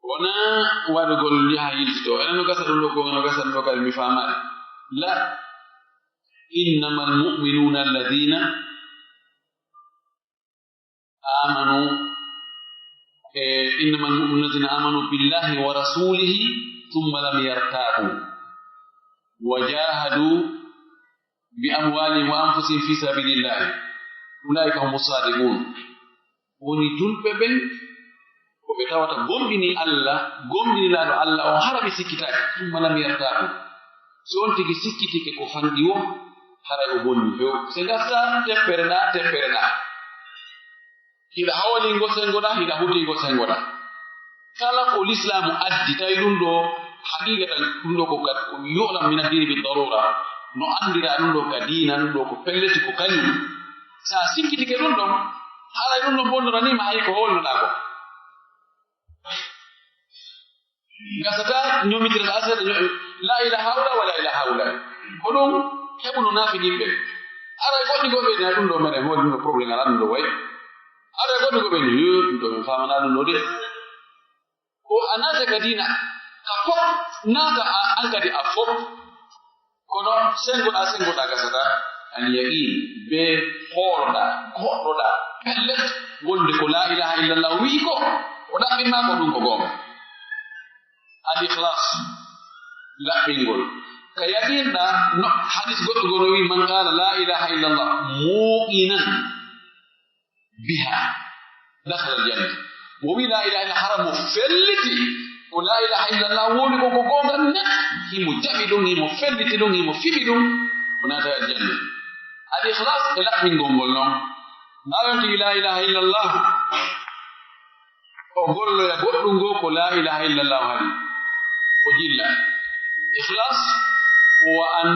Wonaa waɗugol yaha yiltitoo. Ene no gasa ɗum ɗo goonga, no gasa ɗum ɗo kadi mi faamaali. La, innamal mu'minuuna alladhiina آمنوا، إيه، إنما المؤمنون الذين آمنوا بالله ورسوله ثم لم يرتابوا وجاهدوا بأموالهم وأنفسهم في سبيل الله أولئك هم الصادقون. Woni julɓe ɓen, ko ɓe tawata gomɗini Alla, gomɗini Nulaaɗo Alla on, hara ɓe sikkitaaki, ثم لم يرتابوا. Si on tigi sikkitike ko fanɗi woo, haray o bonni few. Se gasa teppere ɗaa, teppere ɗaa. Hiɗa hawli ngo senngo ɗaa, hiɗa huti ngo senngo ɗaa. Kala ko Lislaamu addi, tawi ɗum ɗoo, haqiiqatan, ɗum ɗoo ko kat-, ko yu'lam min ad-diini bi daruura, no anndiraa ɗum ɗoo ka diina, ɗum ɗoo ko pelliti, ko kañum. Sa sikkitike ɗum ɗon, haray ɗum ɗon bonnoranii ma hay ko holnoɗaa ko. Gasata ñoomitirɗaa seeɗa, ño-, laa ilaa haula wa laa ilaa haula. Ko ɗum heɓuno naafiqiiɓe. Aray goɗɗi goo ɓe, ɗum ɗoo meɗen hooli ɗum ɗoo problème alaa ɗum ɗoo wayi. Aray goɗɗi goo ɓe, yo, ɗum ɗoo mi faamanaa ɗum ɗoo de. Ko a naata ka diina, ka fof, naata a, an kadi a fof. Kono senngoɗaa, senngoɗaa gasataa, an yaqiin, be hooloɗaa, goɗɗoɗaa, pellet, wonde ko laa ilaaha illallah wi'i ko, o ɗaɓɓin maa ko ɗum ko goonga. Al ikhlas, laɓɓingol. Ka yaqiin ɗaa, no hadis goɗɗo gono wi'i, "Man qaala laa ilaaha illallah muuqinan biha, dakhala al janna." Mo wi'i laa ilaaha illallah, hara mo felliti ko laa ilaaha illallah woni ko, ko goonga nden, himo jaɓi ɗum, himo felliti ɗum, himo fiɓi ɗum, o naata aljanna. Al ikhlas e laɓɓingol ngol non. Naa yonti laa ilaaha illallah, o golloya goɗɗum goo ko laa ilaaha illallah haɗi. O jilla. Ikhlas, wa an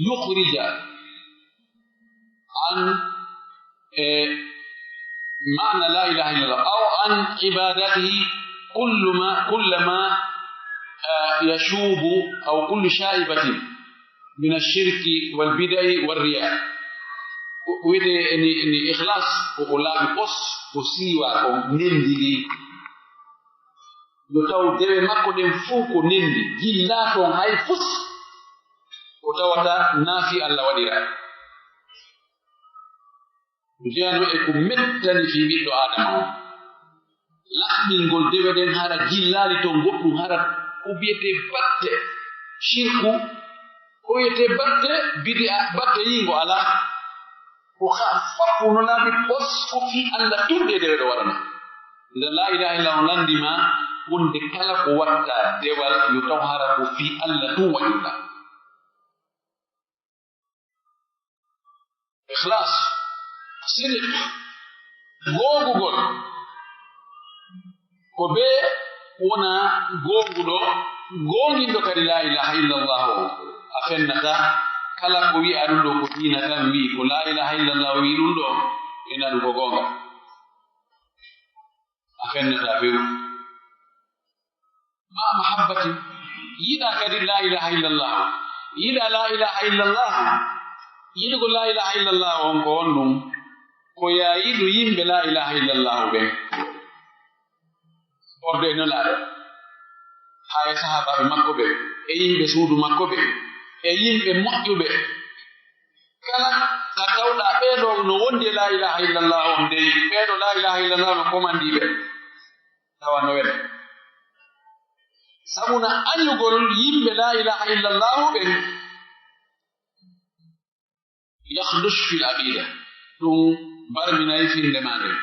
yukhrija an, eh, maana laa ilaaha illallah, aw an ibadatihi kullu ma, kulla ma, eh, yashubu, aw kullu shaibatin min ash-shirki wal bidai war riya. Ko, ko wi'etee eni, eni ikhlas, ko, ko laabi pos, ko siiwa, ko nendi ndi. Yo taw dewe makko ɗen fow ko nendi, jillaa ton hay fus, ko tawata naa fii Alla waɗiraa. Ko jeyanoo e ko mettani fii ɓiɗɗo Aadama on. Laɓɓingol dewe ɗen hara jillaali ton goɗɗum, hara ko wi'etee batte shirku, ko wi'etee batte bidi'a, batte yiingo alaa. Ko haa fof no laabi pos ko fii Alla tun ɗee dewe ɗo waɗanaa. Nde laa ilaaha illa no lanndi ma wonde kala ko waɗtaa dewal yo taw hara ko fii Alla tun waɗirɗaa. Ikhlas, sidiq, goongugol. Ko bee wona goonguɗo, goonginɗo kadi laa ilaaha illallah o. A fennataa, kala ko wi'aa ɗum ɗoo ko diina tan wi'i, ko laa ilaaha illallah wi'i ɗum ɗoo, e nanu ko goonga. A fennataa few. Ma mahabbati, yiɗaa kadi laa ilaaha illallah. Yiɗaa laa ilaaha illallah. Yiɗugol laa ilaaha illallah on ko honɗum? Ko yaa yiɗu yimɓe laa ilaaha illallah ɓen. Ɓorde e Nelaaɗo, haa e sahaabaaɓe makko ɓen, e yimɓe suudu makko ɓen, e yimɓe moƴƴuɓe. Kala ka tawɗaa ɓee ɗoo no wondi e laa ilaaha illallah on dey, ɓee ɗoo laa ilaaha illallah no komandii ɓe, tawa no wela. Sabuna añugol yimɓe laa ilaaha illallah ɓen, yakhdush fil aqida, ɗum barminay finnde maa nden.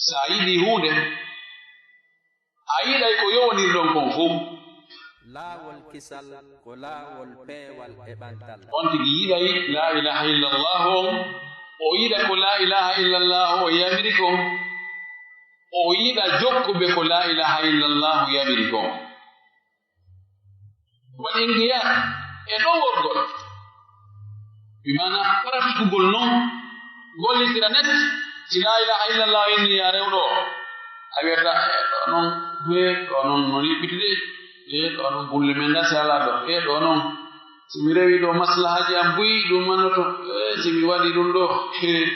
So a yiɗii huunde, a yiɗay ko yowondirɗon kon fow. Laawol kisal ko laawol peewal e ɓantal. On tigi yiɗay laa ilaaha illallah on, o yiɗa ko laa ilaaha illallah o yamiri kon, o yiɗa jokkuɓe ko laa ilaaha illallah yamiri kon. Wal inqiyaad e ɗoworgol, bi maana pratikugol non, gollitira net, si laa ilaaha illallah inni ya rewɗo, a wiyata, "Eh, ɗo non, eh, ɗo non, no niɓɓiti de, eh, ɗo non, bulle men gasi alaa ɗo, eh, ɗo non, si mi rewi ɗo maslahaaji am buy, ɗum mannoto, eh, si mi waɗi ɗum ɗo, eh,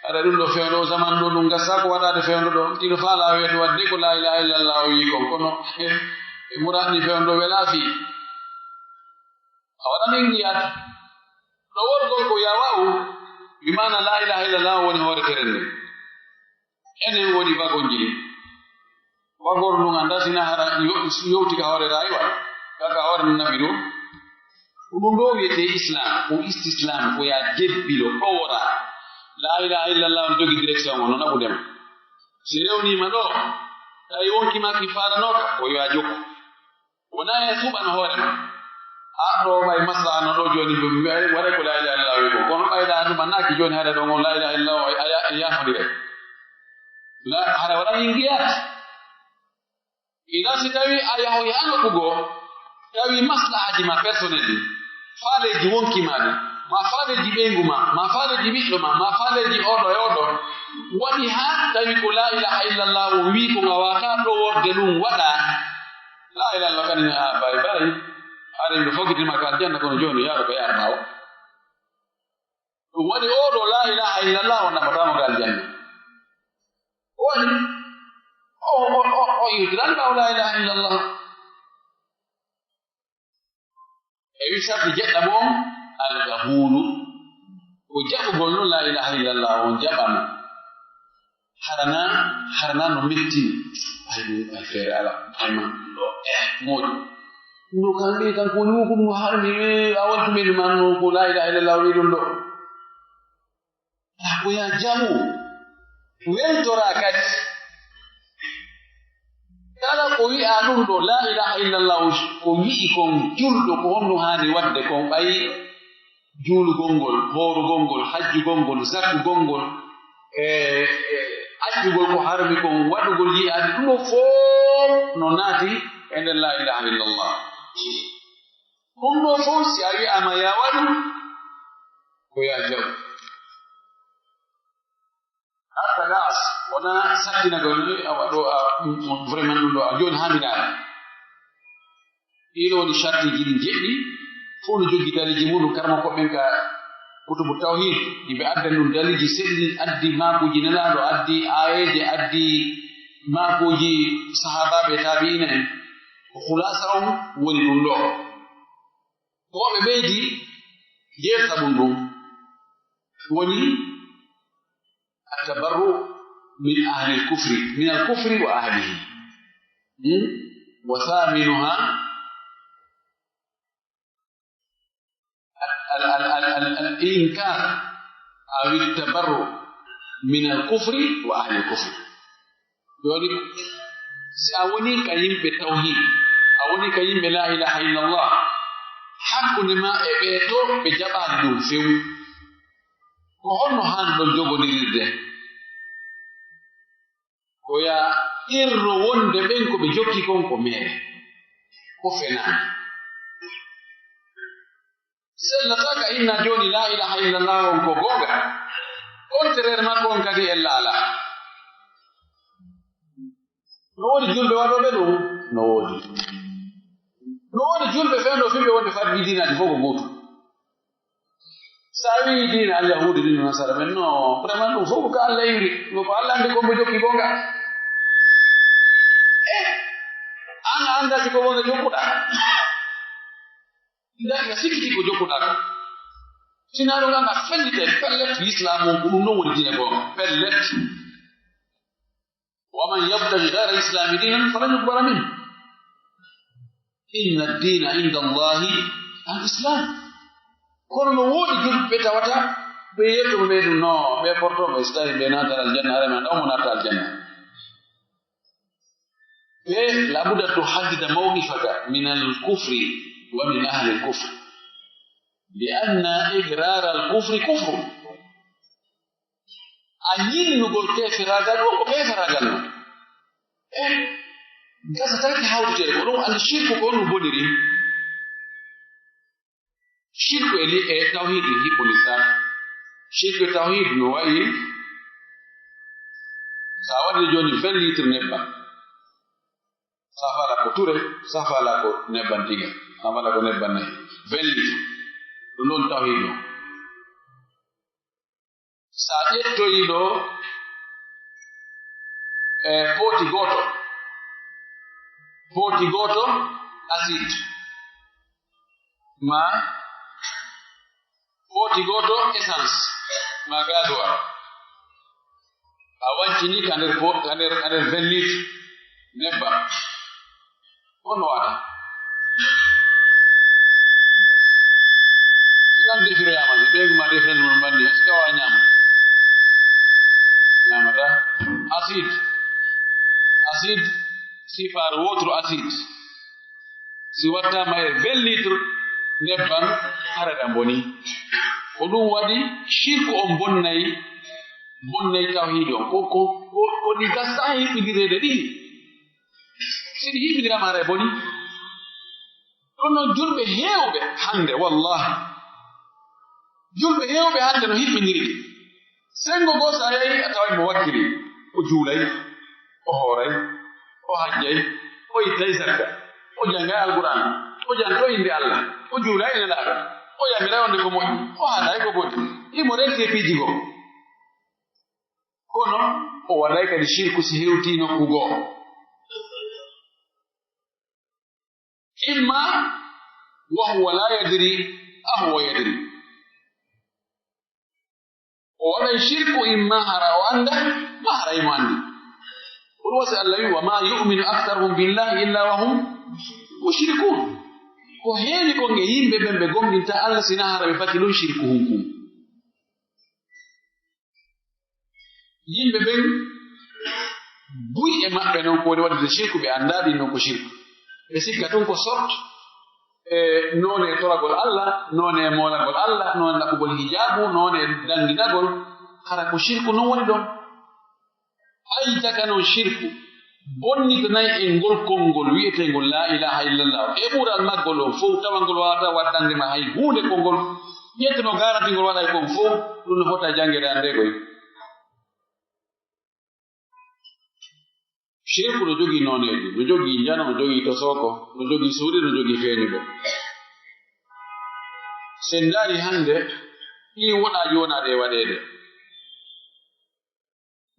aɗa ɗum ɗo fewndo o zaman ɗo, ɗum gasa ko waɗaade fewndo ɗo, tino faalaa weeto waɗde ko laa ilaaha illallah o wi'i kon, kono, eh, e muraad ni fewndo welaa fii." A waɗan inqiyaad. Ɗoworgol ko yawa'u, bi maana laa ilaaha illallah woni hoore tere nden. Enen woni bagonji ɗin. Bagor ndun anndaa sina hara yo-, yowti ka hoore rayuwa, ka, ka hoore nabi ɗun. Ko ɗun ɗoo wi'etee Islam, ko istislam, ko yaa jebbilo, ɗowora. Laa ilaaha illallah on jogi direction on, no naɓude ma. Si rewniima ɗoo, tawi wonki maa ki faalanooka, ko yo a jokku. Wonaa e suɓano hoore ma. A ɗoo ɓay maslaha no ɗoo jooni, mi waɗay ko laa ilaaha illallah wi'i ko. Kono ɓay ɗaa ɗum annaaki jooni, hara ɗoo ngon laa ilaaha illallah o, a ya-, yaafondiray. La, hara waɗa inqiyaad. Idan si tawi a yahoyi haa nokku goo, tawi maslahaaji ma personnel ɗin, faaleeji wonki maa ɗin, maa faaleeji ɓeyngu maa, maa faaleeji ɓiɗɗo maa, maa faaleeji oɗo e oɗo, waɗi haa tawi ko laa ilaaha illallah o wi'i ko nga waawataa ɗoworde ɗum waɗaa. Laa ilaaha illallah kan ina, ah, bari, bari. Haray miɗo fokkitima ka aljanna, kono jooni yaaro ko yaarata o. Ɗum waɗi oo ɗoo laa ilaaha illallah o naɓataa mo ka aljanna. Woni, o, o, o, o iwtiran ɓaawo laa ilaaha illallah. E wi sarti jeɗɗaɓo on, al-qabuulu. Ko jaɓugol non laa ilaaha illallah on jaɓano. Harana, harana no mettini. Ay, ɗum, ay, feere ala. Ay, ma, ɗo, eh, moodi. No kan ɓe kan ko ni ko ɗum harmi, eh, a waltu men man no ko laa ilaaha illallah wi ɗum ɗo. Taa ko yaa jamu. Weltoraa kadi. Kala ko wi'aa ɗum ɗo, laa ilaaha illallah, ko wi'i kon julɗo, ko honno haani waɗde kon, ɓay juulugol ngol, hoorugol ngol, hajjugol ngol, zakkugol ngol, e, e, accugol ko harmi kon, waɗugol yi'aade, ɗum ɗo fof no naati e nder laa ilaaha illallah. Ɗum ɗo fof, si a wi'aama yaa waɗu, ko yaa jaw. Hatta gaas, wonaa sattina ko ni, awa ɗo, a, mm, mm, vraiment ɗum ɗo, a jooni haa mi daara. Ɗii ɗoo woni sartiiji ɗin jeɗɗi, fof no jogii daliiji muɗum, karamoko ɓen ka kutubu tawhiid, ɗi ɓe addan ɗum daliiji seɗɗi, ɗin addi maakuuji Nelaaɗo, addi aayeeje, addi maakuuji sahaabaaɓe e taabi'iina en. Ko khulaasa on woni ɗum ɗoo. Ko ɓe ɓeydi jeerta ɗum ɗum woni at-tabarru' min ahli al-kufri, min al-kufri wa ahlihi. Hmm? Wa thaminuha al-, al-, al-, al-, al-, al-inkar aw at-tabarru' min al-kufri wa ahli al-kufri. Jooni, si a wonii ka yimɓe tawhiid, a wonii ka yimɓe laa ilaaha illallah, hakkunde maa e ɓee ɗoo ɓe jaɓaali ɗum few, ko honno haanɗon jogonirirde? Ko yaa qirro wonde ɓen ko ɓe jokki kon ko meere, ko fenaande. Sellataa ka inna jooni laa ilaaha illallah on ko goonga. Contraire makko on kadi ella alaa. No woodi julɓe waɗooɓe ɗum? No woodi. No woodi julɓe fewndo fimɓe wonde faddi diinaaji fof ko gootum. So a wi'i diina al yahuudi ɗin no nasara ɓen, no, vraiment ɗum fof ko ka Alla iwri. Ɗum ko Alla anndi ko mbo jokki goonga. Eh, an a anndaa si ko goonga jokkuɗaa. Ndaa, nga sikkiti ko jokkuɗaa ko. Sinaa ɗun, an a fellitay pellet, Lislaam on ko ɗun ɗon woni diina goonga, pellet. ومن يبتغ غير الإسلام دينا فلن يقبل منه وهو في الآخرة من الخاسرين. Kono no woodi julɓe ɓe tawata ɓe yetto ɓe ɗun, no, ɓe porto ɓe, si tawi ɓe naatan aljanna, hara men ɗon mo naata aljanna. Ɓe, لابد أن تحدد موقفك من الكفر ومن أهل الكفر، لأن إقرار الكفر كفر. A yinnugol keeferaagal, ɗun ko keeferaagal non. E, gasataake hawtude ko ɗun, andi shirku ko no boniri. Shirku e li-, e tawhiid hiɓɓondirtaa. Shirku e tawhiid no wa'i, sa waɗi jooni vingt litres nebban, sa faala ko ture, sa faala ko nebban tiga, sa faala ko nebban nayi, vingt litres. Ɗun ɗon tawhiid non. Sa ƴettoyi ɗoo, e, pooti gooto, pooti gooto acide, maa pooti gooto essence, maa gasoil, a wancini ka nder po-, ka nder, ka nder vingt litres nebban. Honno waɗata? Si ɗan defiroyaama, si ɓeyngu maa defirani mo banni, est-ce que a waaway ñaama? Ñaamataa. Acide. Acide, si par wotru acide, si wattaama e vingt litres nebban, hara ɗan bonii. Ko ɗun waɗi, shirku on bonnay, bonnay tawhiid on. Ko, ko, ko, ko ɗi gasataa hiɓɓindireede ɗin. Si ɗi hiɓɓindiraama, haray bonii. Ɗun non julɓe heewɓe hande, wallahi, julɓe heewɓe hande no hiɓɓindiri ɗi. Senngo goo, si a yahii, a taway mo wakkilii, o juulay, o hooray, o hajjay, o ittay zakka, o janngay Alqur'aana, o jantoy innde Alla, o juulay e Nelaaɗo, o yamiray wonde ko moƴƴi, o haɗay ko boni, himo renti e piiji goo. Kono o waɗay kadi shirku si hewtii nokku goo. إما وهو لا يدري أهو يدري. O waɗay shirku, imma hara o anndaa, maa hara himo anndi. Ɗun wasi Alla wi'i, "وما يؤمن أكثرهم بالله إلا وهم مشركون." Ko heewi kon e yimɓe ɓen, ɓe gomɗintaa Alla, sinaa hara ɓe faki ɗon shirku hunkun. Yimɓe ɓen, buy e maɓɓe non ko woni waɗude shirku, ɓe anndaa ɗin non ko shirku. Ɓe sikka tun ko sort, e noone toragol Alla, noone moolagol Alla, noone ɗaɓɓugol hijaabu, noone danginagol. Hara ko shirku non woni ɗon. Ay, taka non shirku bonnitanay en ngol konngol wi'eteengol laa ilaaha illallah, e ɓural maggol on fow, tawa ngol waawataa waddande ma hay huunde, konngol ƴettuno garanti ngol waɗay kon fow, ɗun no fota e janngeede an ndee koy. Shirku no jogii nooneeji, no jogii njano, no jogii tosooko, no jogii suuɗe, no jogii feeñuɗo. Si en ndaari hannde, ɗii woɗaaji wonaa ɗe waɗeede.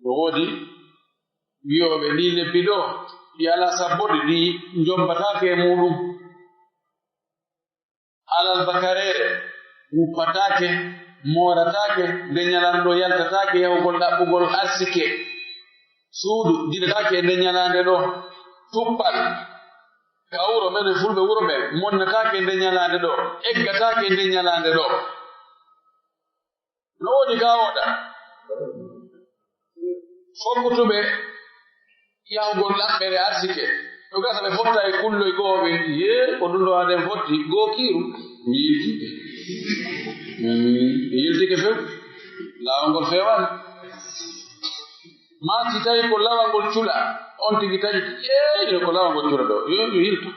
No woodi wi'ooɓe, "Ndii lebbi ɗoo, ɗi alaa sabborɗi, ɗi njommbataake e muuɗum. Alal bakareere, wuppataake, moorataake, nde ñalaande ɗoo yaltataake yahugol ɗaɓɓugol arsike, suudu dilataake e nde ñalaande ɗoo, tuppal, ka wuro men, Fulɓe wuro ɓen, monnataake e nde ñalaande ɗoo, eggataake e nde ñalaande ɗoo." No woodi gaawooɗa fokkutuɓe yahugol ɗaɓɓere arsike. No gasa ɓe fotta e kulloy goo, ɓe, "Yee, ko ɗun ɗoo aden fotti, goo kiiru." Mi yiltike. Mm, mi yiltike few. Laawol ngol feewaani. Maa si tawi ko lawal ngol cula, on tigi taƴi, "Yee, ino ko lawal ngol cula ɗoo. Yo mi yilto."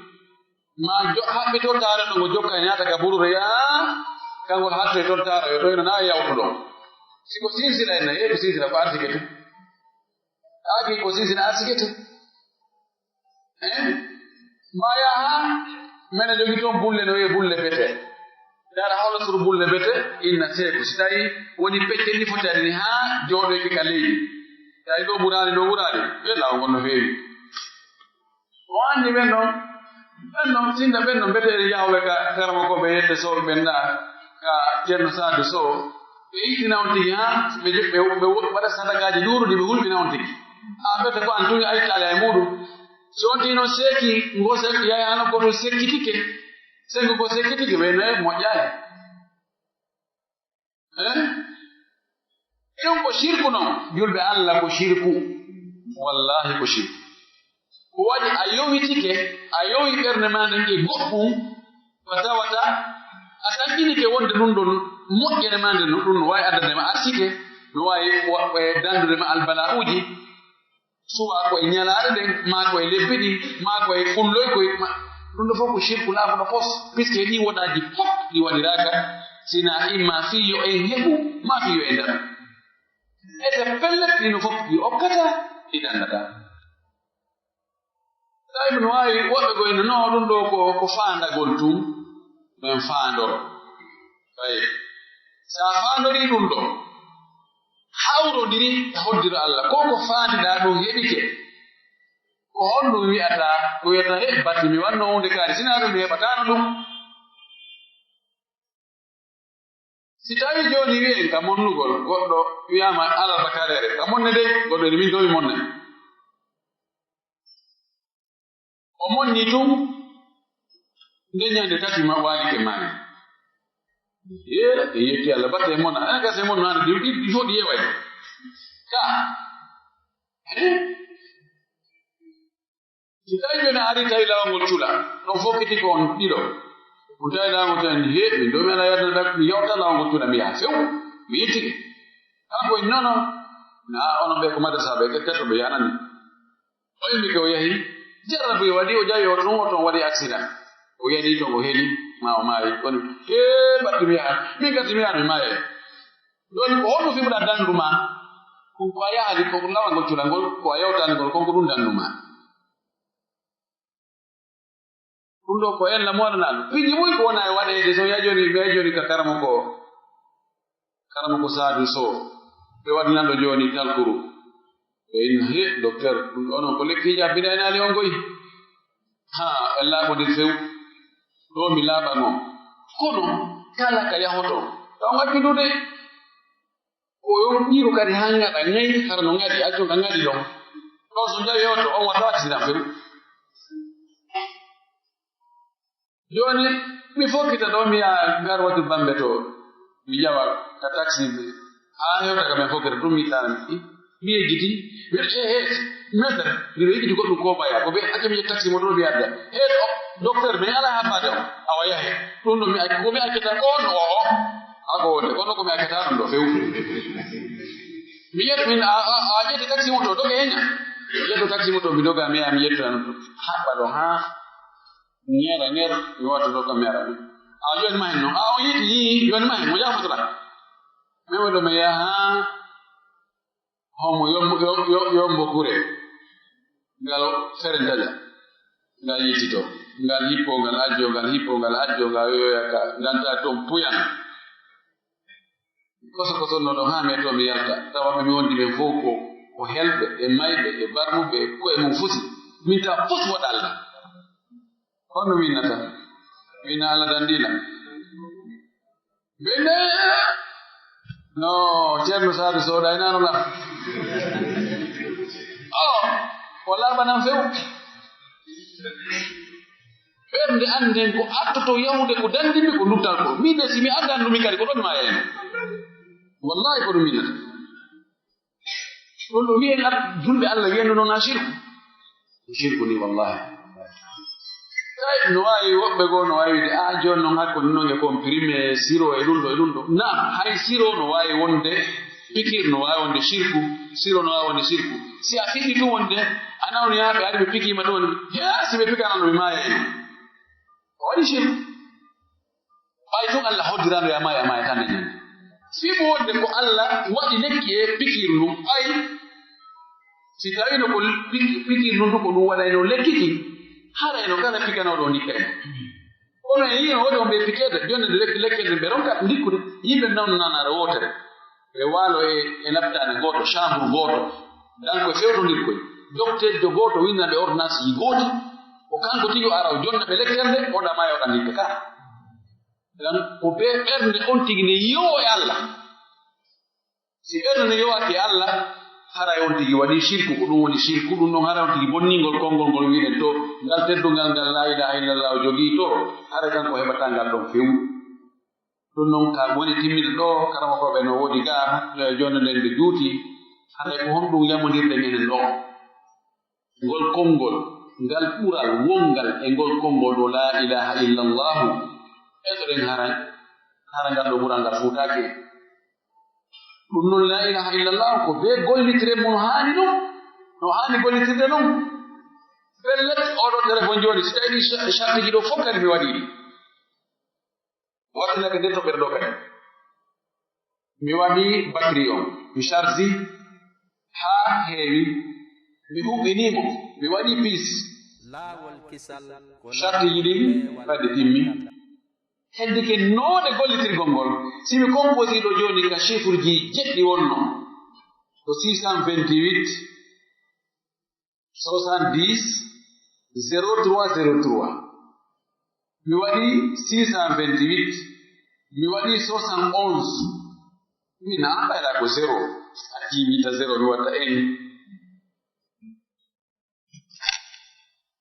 Maa jo-, haɓɓitoo taara ɗo, ngo jokka e naata ka buruure, yaa, ka ngol hattoy ton taara, yo ɗo ino naa yawtuɗo. Si ko sinsila en na, yee ko sinsila ko arsike tun. Aaki ko sinsila arsike tun. Eh? Maa yaa haa, mene jogi ton bulle no wi'ee bulle bete. Dara holo sur bulle bete, inna seeku. Si tawi woni pecce ni foti aɗini haa jooɗoyke ka leydi. Tawi ɗo ɓuraali, ɗo ɓuraali. Ɓe laawol ngol no feewi. O anndi ɓen non, ɓen non, sinda ɓen non, mbete eɗen yahooɓe ka karamokooɓe yette sooɓe ɓen ɗaa. Ka Ceerno Saadu Sow, ɓe yiɗina on tigi, haa ɓe, ɓe, ɓe waɗa sadakaaji ɗuuɗuɗi, ɓe hulɓina on tigi. A ɓete ko an tun a yittaali e muuɗum. Si on tigi non seeki, ngo se-, yahay hano ko ɗum sekkitike, sengo ko sekkitike, ɓe no e moƴƴaali. Eh? Ɗum ko shirku non. Julɓe Alla ko shirku. Wallaahi ko shirku. Ko waɗi a yowitike, a yowi ɓernde maa nden e goɗɗum, ko tawata a tanƴinike wonde ɗum ɗon moƴƴere maa nden, ɗum no waawi addande ma arsike, no waawi wa-, e dandude ma albala'uuji, suwaa ko e ñalaare nden, maa ko e lebbi ɗin, maa ko e kulloy koy, ma, ɗum ɗo fof ko shirku laaɓuɗo fos, puisque ɗii woɗaaji fof ɗi waɗiraaka, sina imma fii yo en heɓu, maa fii yo en ndaɗu. Ete pellet, ɗino fof ɗi okkata, ɗi ɗannata. Tawi no waawi woɓɓe goy no, no, ɗum ɗo ko, ko faandagol tun, no en faandoro. Tawi, si a faandorii ɗum ɗo, hawrondiri e hoddiro Alla, ko ko faandiɗaa ɗum heɓike. Ko honɗum wi'ata, ko wi'ata, "He, batti mi wanno huunde kaari, sinaa ɗum mi heɓataano ɗum." Si tawii jooni wi'en ka monnugol, goɗɗo wi'aama alarba kareere, ka monne de, goɗɗo ene min to mi monne. O monni tun, nde ñande tati ma waalike maani. Yee, e yetti Alla, batte e mona. Ana ka se monna, ana ɗi, ɗi, ɗi fof ɗi yeway. Ka. Eh? Si tawi jooni a arii tawi lawol ngol cula, ɗon fokkiti ko on ɗiɗo. On tawi lawol ngol cula, ni, "He, min ɗo mi alaa yerde dak-, mi yawta lawol ngol cula, mi yaha few, mi yettike." Kanko en, "Non, non, na onon ɓe ko madrasa ɓe, ƴettee to ɓe yahanani." O immike o yahi, jarrabu o waɗi, o ƴawi oto ɗum, oto on waɗi accident. O yani ton, o heli, ma o maayi. Kono, "He, baɗɗo mi yaha, min kadi mi yaha, mi maaya." Jooni ko honno fiɓuɗaa dandu ma? Ko, ko a yahaali ko lawol ngol cula ngol, ko a yawtaali ngol, kon ko ɗum dandu ma. Ɗum ɗo ko en la moɗanaaɗo. Piiji mun ko wona e waɗeede, so yahi jooni, mi yahi jooni ka karamoko, karamoko Saadu Sow. Ɓe waɗi nan ɗo jooni talkuru. Ɓe inni, "He, docteur, ɗum ɗo non ko lekki jabbinaynaali on goy." Haa, en laaɓondir few. Ɗo mi laaɓan on. Kono kala ka yahoto, taw ngaccudude. Ko yo ɓiru kadi haa ngaɗa, ŋay, hara no ngaɗi, accu ka ngaɗi ɗon. Ɗon so jawi oto, on waɗa accident few. Jooni, mi fokkita ɗo, mi yaha Garwatu Bambe to, mi ƴawa ka taxi, haa hewta ka men fokkita ɗum, mi taara mi, mi yejjiti, mi wi'a, "Eh, eh, maître, miɗo yejjiti goɗɗum ko baya, ko ɓe acca mi taxi mo ɗo mi adda." "Eh, o, docteur, mi alaa habbaade on, awa yahe." Ɗum ɗo mi acca, ko mi accata ko on, o, o, ako wonde, kono ko mi accata ɗum ɗo few. Mi yetto, min, a, a, a ƴetti taxi mo to, doge henya. Mi yetto taxi mo to, mi doga, mi yaha, mi yetto, haɓɓa ɗo, haa. Ŋera, ŋer, mi watta ɗo ka mera ɗum. A, jooni ma hen non. A, o yiɗi, yii, jooni ma hen, mo jaafotora. Min woni ɗo mi yaha, homo yombo, yo-, yo-, yombo kure. Ngal ferentele. Ngal yittito. Ngal hippo, ngal ajjo, ngal hippo, ngal ajjo, ngal yoya ka. Ganta ton puyan. Koso koso no ɗon haa mi to mi yalta, tawa ɓe mi wondi ɓen fof ko, ko helɓe, e mayɓe, e barmuɓe, e koye mum fusi. Min tawa fus waɗa Alla. Kono min nata, min Alla dandila. Bende, no, Ceerno Saadu Sow ɗa e nano la. Oh, o laaɓanan few. Ɓernde annden ko artoto yahude ko dandimmi ko luttal ko. Min de si mi addan ɗum min kadi ko ɗon mi maayayno. Wallahi ko ɗum min nata. Ɗum ɗo wi'en ar-, julɓe Allah wi'en ɗum noon a shirku. Ko shirku ni wallahi. Tawi no waawi woɓɓe goo no waawi wi'de, "Ah, jooni noon hakkunde noon e comprimé, siro e ɗum ɗo e ɗum ɗo." Naam, hay siro no waawi wonde Pikir no waawi wonde shirku, siro no waawi wonde shirku. Si a fiɗɗi tun wonde, a nawni haa ɓe ari ɓe pikiima tun wonde, yaa, si ɓe pikaano no ɓe maaya en. O waɗi shirku. Ɓay tun Allah hoddiraano yo a maaya, a maayata nde ñande. Fii mo wonde ko Allah waɗi lekki e pikir ndun, ɓay si tawino ko piki-, pikir ndun tun ko ɗun waɗayno lekki kin, haray no kala pikanooɗo on ndikka en. Kono en yiino wodi on ɓe pikeede, jonde nde lekki, lekkere nde ɓe ronka ndikkude, yimɓe nawna nanaare wootere. Ɓe waalo e, e laptaane gooto, chambre gooto, danko e fewtondirkoy. Dokteejo gooto winna ɓe ordonnance ji gooti, ko kanko tigi o ara o jonna ɓe lekkere nde, o ɗama e o ɗan ndikka ka. Ngam ko bee ɓernde on tigi ne yi'oo e Allah. Si ɓernde ne yowaaki e Allah, haray on tigi waɗii shirku, ko ɗum woni shirku, ɗum ɗon haray on tigi bonnii ngol konngol ngol wi'en to, ngal teddungal ngal laa ilaaha illallah o jogii to, haray kanko heɓataa ngal ɗon few. Ɗum non ka woni timmiɗo ɗoo, karamokooɓe no woodi gaa, e jonde nden nde juuti, haray ko honɗum yamondirɗen enen ɗoo? Ngol konngol, ngal ɓural wongal e ngol konngol ɗoo, laa ilaaha illallahu, eɗoɗen haray, hara ngal ɗoo ɓural ngal fuutaaki. Ɗum non, laa ilaaha illallahu ko bee gollitire mun haani ɗum, no haani gollitirde non. Pellet, oo ɗoo telefon jooni, si tawii ɗi sha-, shartiji ɗoo fof kadi mi waɗii ɗi. Wattinake nde toɓɓere ɗoo kadi. Mi waɗi batterie on, mi charge haa heewi, mi huɓɓinii mo, mi waɗi pis. Laawol kisal ko shartiji ɗin kadi timmi. Heddike noone gollitirgol ngol, si mi composii ɗoo jooni ka chiffreji jeɗɗi wonnoo, ko six cent vingt-huit, soixante-dix, zéro trois, zéro trois. Mi waɗi six cent vingt-huit, mi waɗi soixante-onze. Mi nana ɓayra ko zéro. A tiimi ta zéro, mi watta en.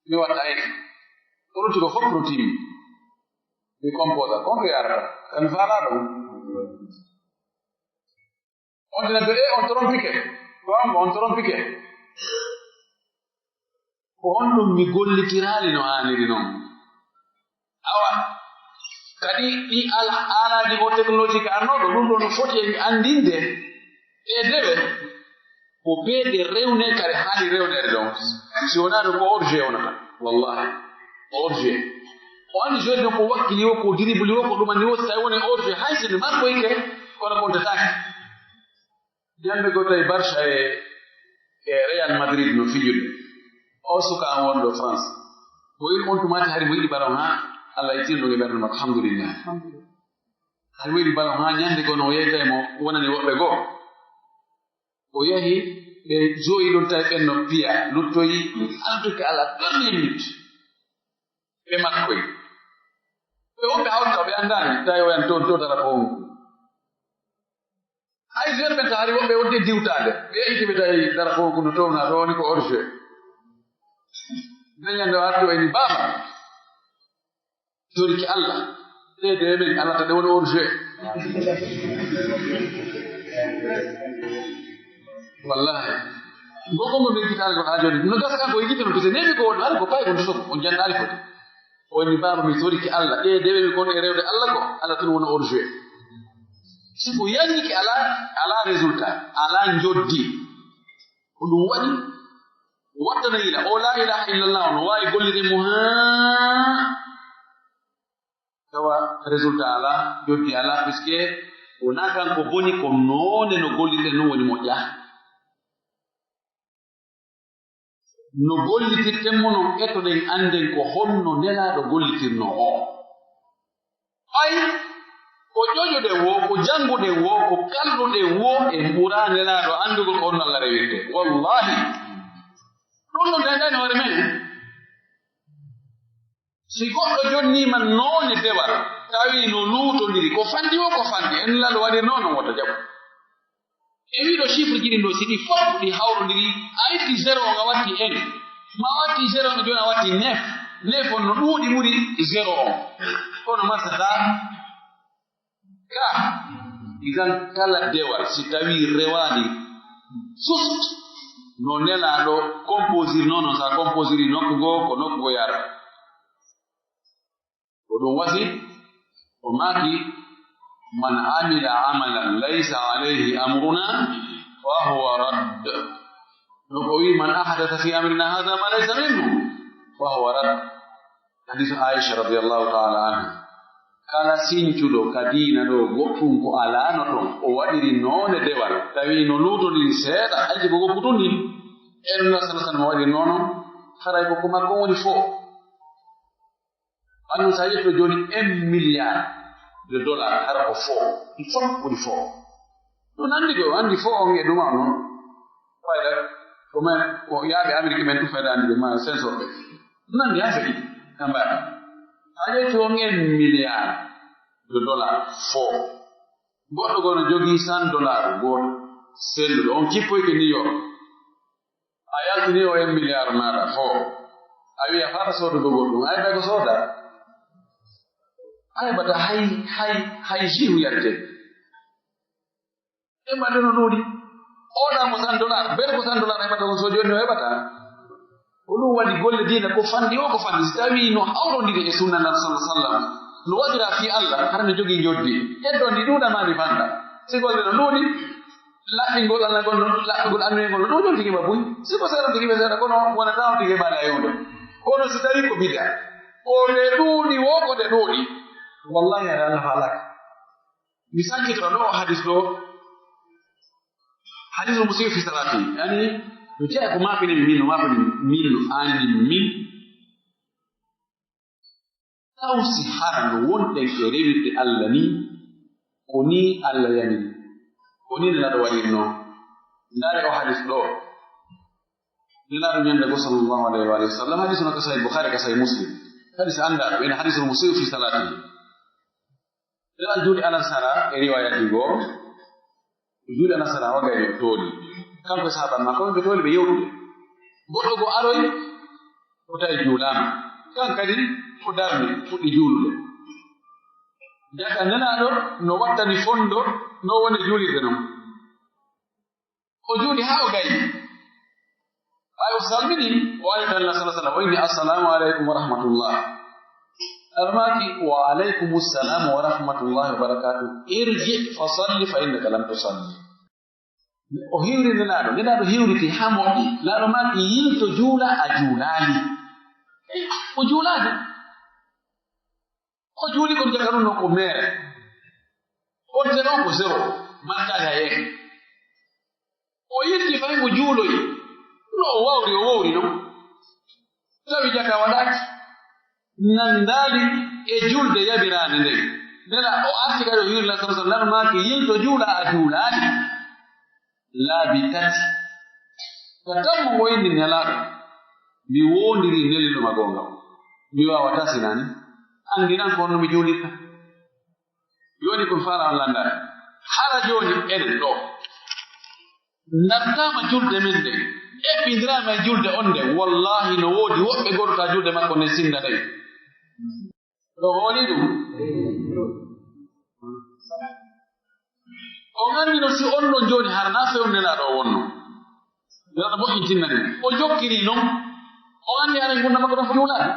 Mi watta en. Kono tigi fof no timmi. Mi composa. Kon to yarata? Kan faalaa ɗon. On tigi, e, on trompike. Ko on, on trompike. Ko honɗum mi gollitiraali no haaniri non? Awa, kadi ɗi ala-, aalaaji ko teknoloji ka arnooɗo, ɗum ɗoo no foti en anndinde e dewe, ko bee ɗe rewne kare haani rewneede ɗon. Si wonaa ɗum ko orge wonata, wallahi, orge. O anndi joni ɗum ko wakkili wo, ko diribuli wo, ko ɗumani wo, si tawi woni orge, hay si nde makkoyke, kono kontataake. Ñannde goo tawi Barça e, e Real Madrid no fijude. O suka an wonɗo France. O wi'i on tumaati hari mo yiɗi ballon haa Allah ittino ɗum e ɓernde makko. Alhamdulillah. Hari mo yiɗi ballon haa ñannde goo no o yeytay mo wonani woɓɓe goo. O yahi ɓe jooyi ɗon tawi ɓen no piya. Luttoyi en tout cas à la dernière minute. Ɓe makkoyi. Ɓe wonɓe hawta ɓe anndaani tawi o yan toon to dara ko on. Hay jeune ɓen taari woɓɓe wonde diwtaade. Ɓe yahiti ɓe tawi dara ko no towna ɗo woni ko orge. Nden ñande o arti o eni baaba. Toriki Allah. Ɗe de men Allah ta ɗe woni orge. Wallahi. Gogo mo min kitaale ko haa joni. No gasa kan ko yigito no bise nemi ko woni ko pay ko to on jannaali ko. Woni baaba mi toriki Allah. Ɗe dewe mi kon e rewde Allah ko. Allah tun woni orge. Si ko yanni ki ala, ala résultat, ala njoddi. Ko ɗum waɗi, wattana yila, o la ilaha illallah, no waawi gollirde mo haa tawa résultat alaa, joddi alaa, puisque wonaa kanko boni, ko noone no gollirde non woni moƴƴa. No gollitirten mo non, etoɗen annden ko honno Nelaaɗo gollitirnoo o. Ay, ko ƴoƴuɗen woo, ko jannguɗen woo, ko kalɗuɗen woo, en ɓuraa Nelaaɗo anndugol ko honno Alla rewirtee. Wallaahi. Ɗum no dañaani hoore men. Si goɗɗo jonnii ma noone dewal, tawi no luutondiri, ko fanɗi woo, ko fanɗi, en Nelaaɗo waɗirnoo non, wota jaɓu. E wiɗo chiffre ji ɗin ɗo, si ɗi fof ɗi hawrondiri, a itti zéro on, a watti un. Ma a watti zéro on, jooni a watti neuf. Neuf on no ɗuuɗi ɓuri zéro on. Kono masata ka, idan kala dewal, si tawi rewaani just no Nelaaɗo composir noon, sa composiri nokku goo, ko nokku goo yara. Ko ɗum wasi, o maaki, "Man amila amalan laysa alayhi amruna, fa huwa radd." No ko wi'i, "Man ahdatha fi amrina hadha ma laysa minhu, fa huwa radd." Hadiisu Aisha radiyallahu ta'ala anha. Kala sincuɗo ka diina ɗo goɗɗum ko alaano ton, o waɗiri noone dewal, tawi no luutondiri seeɗa, alji ko gokkutun ɗin. En no sallallahu alaihi wasallam waɗi noon, haray ko ko makko woni fo. Anno sa yetto jooni un milliard de dollars, hara ko fo. Ɗi fof woni fo. Ɗum anndi ko, anndi fo on e ɗum on noon. Fayda, ko men, ko yaaɓe Amerique men tun fayda anndi ɓe, ma sensorɓe. Ɗum anndi haa feƴi, ka mbaɗi. A yetto on un milliard de dollar fo. Goɗɗo goo no jogii san dollar gooto selluɗo, on kippoyke New York. A yaltini o un milliard maaɗa fo. A wi'a faa soodugo goɗɗum, a heɓay ko sooda. A heɓata hay, hay, hay jiwu yarte. Ɓe mbaɗi no ɗuuɗi. Oɗa mo san dollar, bel ko san dollar heɓata on so jooni o heɓata. Ko ɗum waɗi golle diina ko fanɗi o ko fanɗi. Si tawii no hawrondiri e sunna nan sallallahu alaihi wasallam, no waɗira fii Allah, hara no jogii njoddi. Heddo ndi ɗuuɗa maa ndi fanɗa. Si golle no ɗuuɗi, laɓɓingol Allah ngol no, laɓɓugol annoye ngol no ɗuuɗi on tigi ma buy. Si ko seeɗa tigi ɓe seeɗa, kono wonata on tigi e ɓaale a yewde. Kono si tawii ko bid'a, ko nde ɗuuɗi wo, ko nde ɗuuɗi. Wallahi, hara Allah faalaaka. Mi sankito ɗoo hadis ɗoo. Hadisul musii'u fi salaatihi. Yani, no jeyaa ko maakani min, no maakani min, no aanani min. Taw si hara no wonɗen e rewirde Allah nii, ko nii Allah yamiri. Ko nii Nelaaɗo waɗirnoo. Ndaaree oo hadis ɗoo. Nelaaɗo ñande goo sallallahu alayhi wa sallam. Hadis no ka Sahih Bukhari, ka Sahih Muslim. Hadis anndaa ɗo, ina hadisul musii'u fi salaatihi. Nden an juuli alasara e riwaayaji goo, juuli alasara o gay no tooli. Kanko e sahaabaaɓe makko ɓe tooli ɓe yewtude. Goɗɗo goo aroyi, o tawi juulaama. Kan kadi o darni, fuɗɗi juulude. Jaka Nelaaɗo no wattani fondo, no woni juulirde non. O juuli haa o gayi. Ɓay o salmini, o ari to Allah sallallahu alaihi wasallam, o inni, "Assalamu alaikum wa rahmatullah." Almaaki, "Wa alaikum assalam wa rahmatullahi wa barakatuh. Irji fa salli fa innaka lam tusalli." O hiwri Nelaaɗo, Nelaaɗo hiwriti haa moƴƴi. Nelaaɗo maaki, "Yilto juula, a juulaali." O juulaali. O juuli kon jaka ɗum no ko meere. On zéro ko zéro. Markaali hay en. O yilti fay mo juuloyi. No o wawri, o wowri non. Tawi jaka waɗaaki. Nandaali e julde yamiraande nden. Nela o arti kadi o hiwri lan sallallahu alaihi wasallam, maaki yilto juula a juulaali. Laabi tati. Ka tammo o inni Nelaaɗo, mi woondirii nelduɗo ma goonga on. Mi waawataa si naa nii. Anndinan ko honno mi juulirta. Jooni ko mi faalaa on lanndaade. Hara jooni enen ɗoo, ndartaama julde men nden, eɓɓindiraama e julde on nden, wallaahi no woodi woɓɓe gooduɗaa julde makko nden sinnda nden. Ɗo hoolii ɗum. On anndi no si on ɗon jooni hara naa fewnde Nelaaɗo o wonno. Nelaaɗo moƴƴintinna ɗum. O jokkiri non. On anndi hara ngurndan makko ɗon foti wulaade.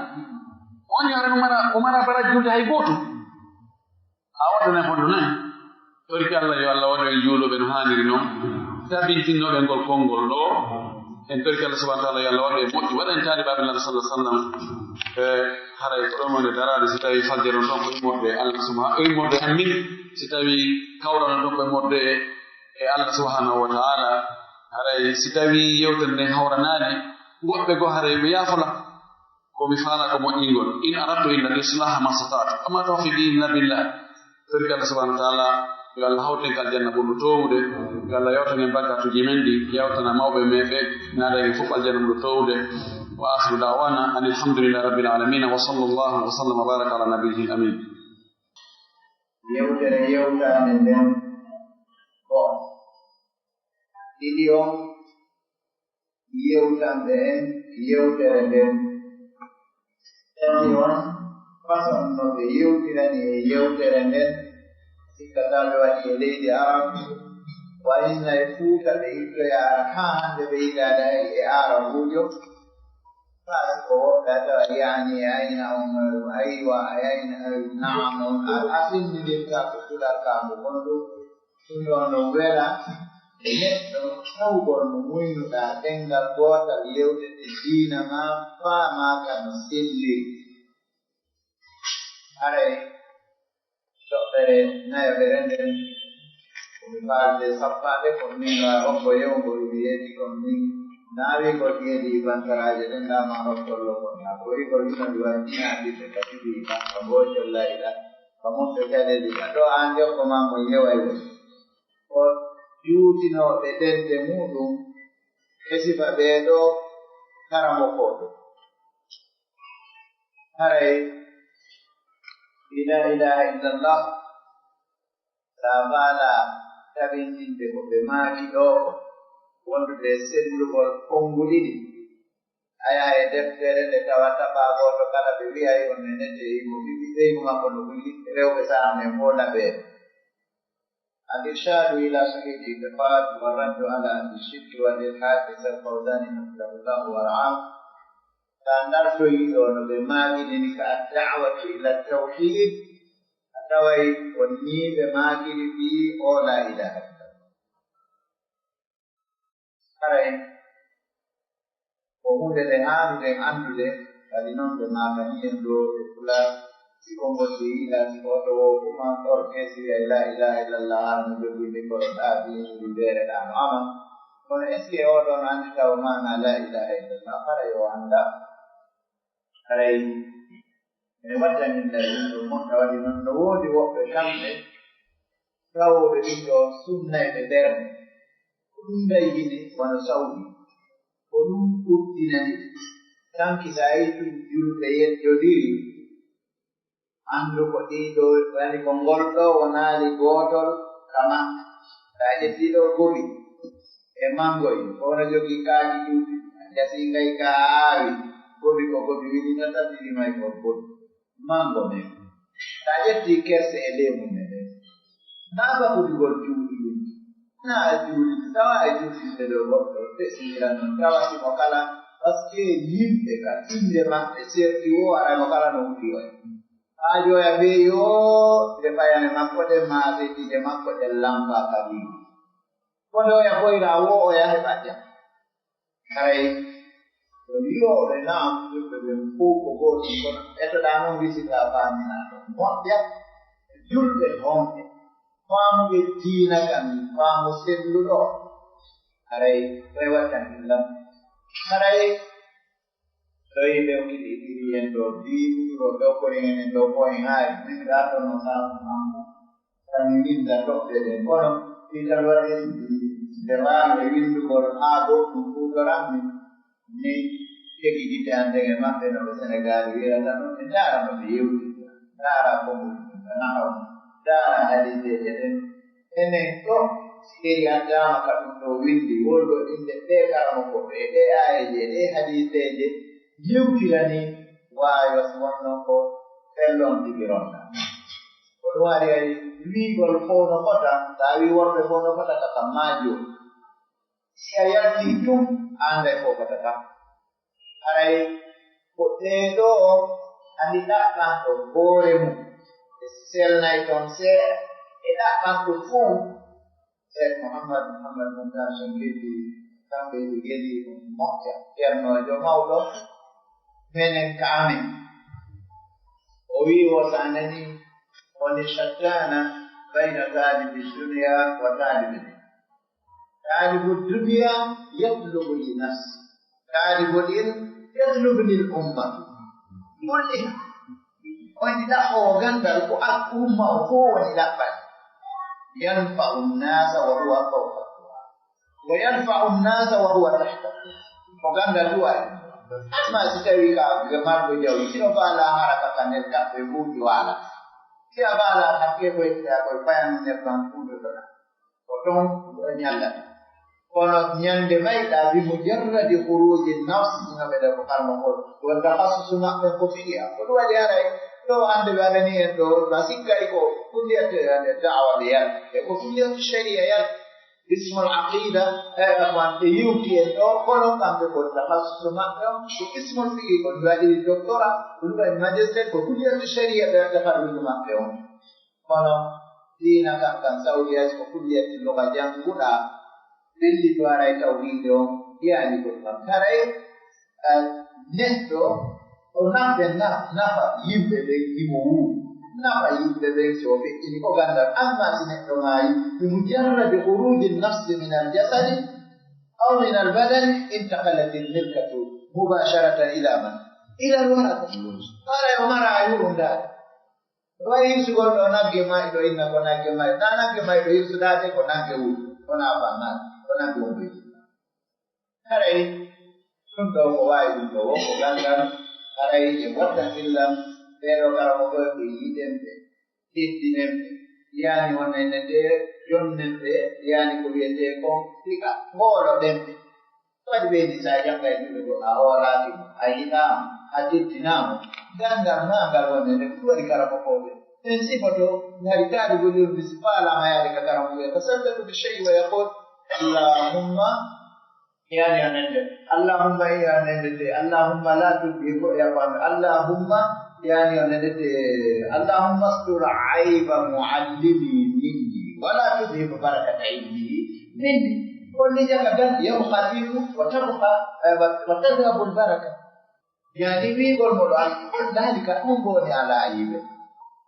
On anndi hara no mara, o mara baraji julde hay gooto. A waɗanay fondo noon. Torki Allah, yo Allah waɗu en juuluɓe no haaniri non, tabintinnooɓe ngol konngol ɗoo. En torki Allah subhanahu wa ta'ala, yo Allah waɗu en moƴƴi, waɗa en taalibaaɓe Nulaaɗo sallallahu alaihi wasallam. E haray ko ɗon woni daraade, si tawii fajjere on ɗon ko immorde e Allah subha-, ko immorde e amin, si tawii kawral on ɗon ko immorde e, e Allah subhanahu wa ta'ala, haray si tawii yewtere nden hawranaali, woɓɓe goo haray ɓe yaafola. Ko mi faalaa ko moƴƴingol. إن أردت إلا الإصلاح ما استطعت وما توفيقي إلا بالله. Torki Allah subhanahu wa ta'ala, yo Allah hawtu en ka aljanna ɓurɗo toowude, yo Allah yawtan en bakkatuuji men ɗi, yawtana mawɓe men ɓe, naada en fof aljanna ɓurɗo toowude. وآخر دعوانا أن الحمد لله رب العالمين، وصلى الله وسلم وبارك على نبيه الأمين. Yewtere yewtaande nden ko ɗiɗi on yewtanɓe en yewtere nden. Ɓe on façon no ɓe yewtirani e yewtere nden, sikkataa ɓe waɗi e leydi Arab, wayno e Fuuta ɓe ittoyaara haa hannde ɓe yiɗaade hay e Aarabuujo. Faa si ko woɓɓe a tawa yaani e ayna on, aywa, a ayna, naam on, a, a sinndindirtaa ko pular kaa ko honɗum. Ɗum ɗoo no wela e neɗɗo tawgol mo muynuɗaa ɗemngal gootal, yewtete diina maa, faamaa ka no selli. Haray toɓɓere nayoɓere nden, ko mi faalde sappaade, ko min wa hokko yewngol mi yeedi, ko min naawingol yeedi bankaraaje ɗen, dama hokkol lo kon na ko rigol ino mi waɗi ina andi ɓe kadi ɓe banka mboocol layla. Ko moɓɓe caɗeele ka ɗo an jokko ma mo yeway woni. Ko juutinooɓe ɗemɗe muuɗum e sifa ɓee ɗoo karamokooɓe. Haray, la ilaha illallah, Taa faalaa tabintinde ko ɓe maaki ɗoo ko, wondude e sellugol konnguɗi ɗin. A yaha e deftere nde tawa tabaa gooto kala ɓe wi'ay on ne nete, himo ɓiɓɓe ɓeynu makko no ɓuri rewɓe saamne fow naɓee. الإرشاد إلى صحيح الاعتقاد والرد على أهل الشرك والإلحاد للفوزان حفظه الله ورعاه. Taa ndartoyi ɗoo no ɓe maakini ka الدعوة إلى التوحيد, a taway ko nii ɓe maakiri fii oo laa ilaaha illallah. Haray ko huunde nde haanuɗen anndude, kadi non ɓe maakani en ɗoo e pulaar, si ko ngol si yiɗaa, si ko hoto woo kuma, ɗoo ke si wi'ay laa ilaaha illallah, hara no jogii mikoro ɗaabiindi mbeere ɗaa no ama. Kono est-ce que oo ɗoo no anndi taw maanaa laa ilaaha illallah? Haray o anndaa. Haray ene waɗɗani ɗum ɗo moƴƴa waɗi non. No woodi woɓɓe kamɓe tawooɓe ɗum ɗo sunnayɓe ɓernde. Ko ɗum daygini wano sawdi. Ko ɗum uddinani ɓe. Tanki so a yii ɗum julɓe yeddodiri, anndu ko ɗii ɗoo, yani ko ngol ɗoo wonaali gootol ka maɓɓe. So a ƴettii ɗoo gobi e mango en, ko hono jogii kaaki ɗuuɗi, a jasii ngay ka a aawi, gobi ko gobi wili tata, ɗiɗi may ko gobi. Mango men. So a ƴettii kerse e leemun men ɗen, naa bakudugol juuɗi ɗin, naa juuɗi, tawa e juuɗi ɗe ɗoo goɗɗo, ɓe siira non, tawa si mo kala, parce que yimɓe ka innde maɓɓe, serti woo, aray mo kala no wuɗi oya. Haa joya ɓe yo nde fayane makko ɗen, maa seediije makko ɗen lampa ka ɗiɗi. Ko nde oya foyra woo, oya heɓa jam. Haray ko wi'ooɓe naam, julɓe ɓen fow ko gootum, kono etoɗaa non wisiɗaa faaminaa ɗon. Moƴƴa julɓe honɓe faamuɓe diina kan, faamu selluɗo, haray rewata illa. Haray ɗoy ɗewkiti ɗiɗi en ɗoo, biiɗuɗo ɗewkoren en ɗoo ko en haari, min ɗaa ɗon no saabu makko. Tan mi winnda toɓɓe ɗen, kono fii tan waɗi nde waawi winndugol haa ɗoo ɗum huutorammi, mi tegi gite an nden e maɓɓe no ɓe Senegaali wi'ata non, ɓe ndaara no ɓe yewtira, ndaara ko ɓuri ɗum, ɓe nafa ɗum, ndaara hadiiseeje ɗen. Enen ɗoo, si ɓe addaama ka ɗum ɗoo winndi, wonɗo innde ɓee karamokooɓe e ɗee aayeeje e ɗee hadiiseeje, yewtira ni waawi si wonno ko fellon tigi ronta. Ko ɗum waɗi ay wi'ugol fow no fota, so a wi'i worɓe fow no fota ka kam maajo. Si a yaltii tun, a annday ko fota kam. Haray ko ɓee ɗoo andi ɗaɓɓanto hoore mum, ɓe selnay ton seeɗa, e ɗaɓɓanto fow. Seek Muhammad, Muhammad Muntaar Shankiiti, kamɓe ɓe gelii ɗum moƴƴa, ceernoojo mawɗo, menen ka amen. O wi'i, wo so a nanii, woni shattaana bayna taalibi dunya wa taalibi l-ilm. Taalibu dunya yatlubu li nafsi, taalibu l-ilm yatlubu lil umma. Kulli on ɗaɓɓoowo ganndal ko al umma o fow woni ɗaɓɓani. Yanfa'u nnaasa wa huwa fawqa turaab. Wa yanfa'u nnaasa wa huwa tahta. Ko ganndal duwaani. Amma si tawii ka marɗo jawdi, hino faalaa hara ka ka nder kaɓɓe buuɗi waala. Si a faalaa hakkee ko yettiɗaa koye payanɗo nebban kuutotoɗaa. Ko ton ɗo ñallata. Kono ñande mayɗaa bi mujarradi khuruuji nafs, no ɓe ɗo ko karma ko. Won takhassusu maɓɓe ko fiqi. Ko ɗum waɗi haray ɗo hannde ɓe aɗani en ɗo, ma sikkay ko kulliyat da'wa ɓe yan. E ko kulliyat sharia yan. Ismul aqida, e afwan, e yewti en ɗo, kono kamɓe ko takhassusu maɓɓe on, ko ismul fiqi, ko ɗum waɗi doctorat, ko ɗum waɗi magistère, ko kulliyat sharia ɓe waɗata farluji maɓɓe on. Kono diina kan, kan Saudi Arabia ko kulliyati luga jannguɗaa, ɓilli to aray tawhiide on, yaani ko ɗum. Haray, eh, neɗɗo o nafe na-, nafa yimɓe ɓen, himo wuuri. Nafa yimɓe ɓen si o feƴƴini ko ganndal. Amma si neɗɗo maayi, bi mujarradi khuruji nafsi min al jasadi aw min al badani, intaqalat al milkatu mubasharatan ila man? Ila al warasa. Haray o mara a yurundaade. Ɗo wayi hirsugol ɗo nagge maayi ɗo inna ko nagge maayi. Naa nagge maayi ɗo hirsudaade ko nagge wuro. Ko naa faa maayi. Ko nagge wuro. Haray ɗum ɗo ko waawi ɗum ɗo wonko ganndal. Haray e watta fillan ɓee ɗo kala ko koye ɓe yiɗen ɓe, teddinen ɓe, Yani wonande nde jonnete, yani ko wi'etee kon fiqa, hoolo ɗemɗe. Waɗi ɓe ni, si a jannga e juuɗe goɗɗo, a hoolaaki mo, a yiɗaa mo, a teddinaa mo. Ganndal maa ngal wonande nde, ɗum waɗi karamokooɓe ɓen sifoto, ngari taalibo yurbi si faalaama yaade ka karamokooɓe, يتسلل بالشيء ويقول: اللهم Yani on nende. Allahumma, yani on nende. Allahumma la tudhibu, ya Bwana. Allahumma, yani on nende. Allahumma astur aiba muallimi minni, wa la tudhibu barakata ilmihi minni. Kon ni jaga dan, yabqa ilmu, wa tabqa, eh, wa, wa tadhhabu al baraka. Yani wi'ugol mo ɗo, an, an daalika, ɗum woni alaa yiɓe.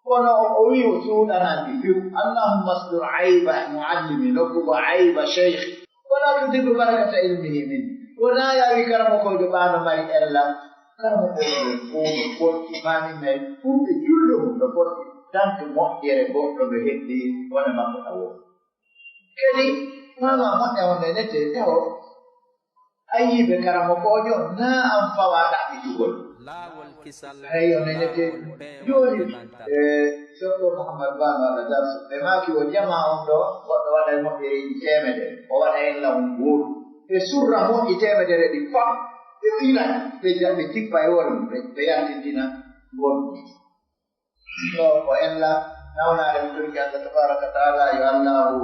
Kono o, o wi'i o suuɗanaaki few. Allahumma astur aiba muallimi, nokku go aiba sheikh. Wala tudhibu barakata ilmihi min. Wonaa yaa wi karamokoojo ɓaano mari ella. Karamokoojo fow no fotti, maami nay, ɓurɓe julde mum no fotti. Tanke moƴƴere goɗɗo no heddi, wona makko tawo. Kadi, maama moƴƴa wonde nete, tawo. Ayyibe karamokoojo, naa an fawaa ɗaɓɓitugol. Laawol kisal. Haray on nenete. Jooni, e, Sokko Muhammad Ba no waɗa darsu. Ɓe maaki o jamaa on ɗo, goɗɗo waɗa e moƴƴereeji teemedere. O waɗa en law gootu. Ɓe surra moƴƴi teemedere ɗi fam. Ɓe ɓila, ɓe ja-, ɓe tippa e hoore mum, ɓe, ɓe yaltintina goɗɗum. Ɗo ko ella, nawnaare mo torki Allah tabaraka wa taala, yo Allahu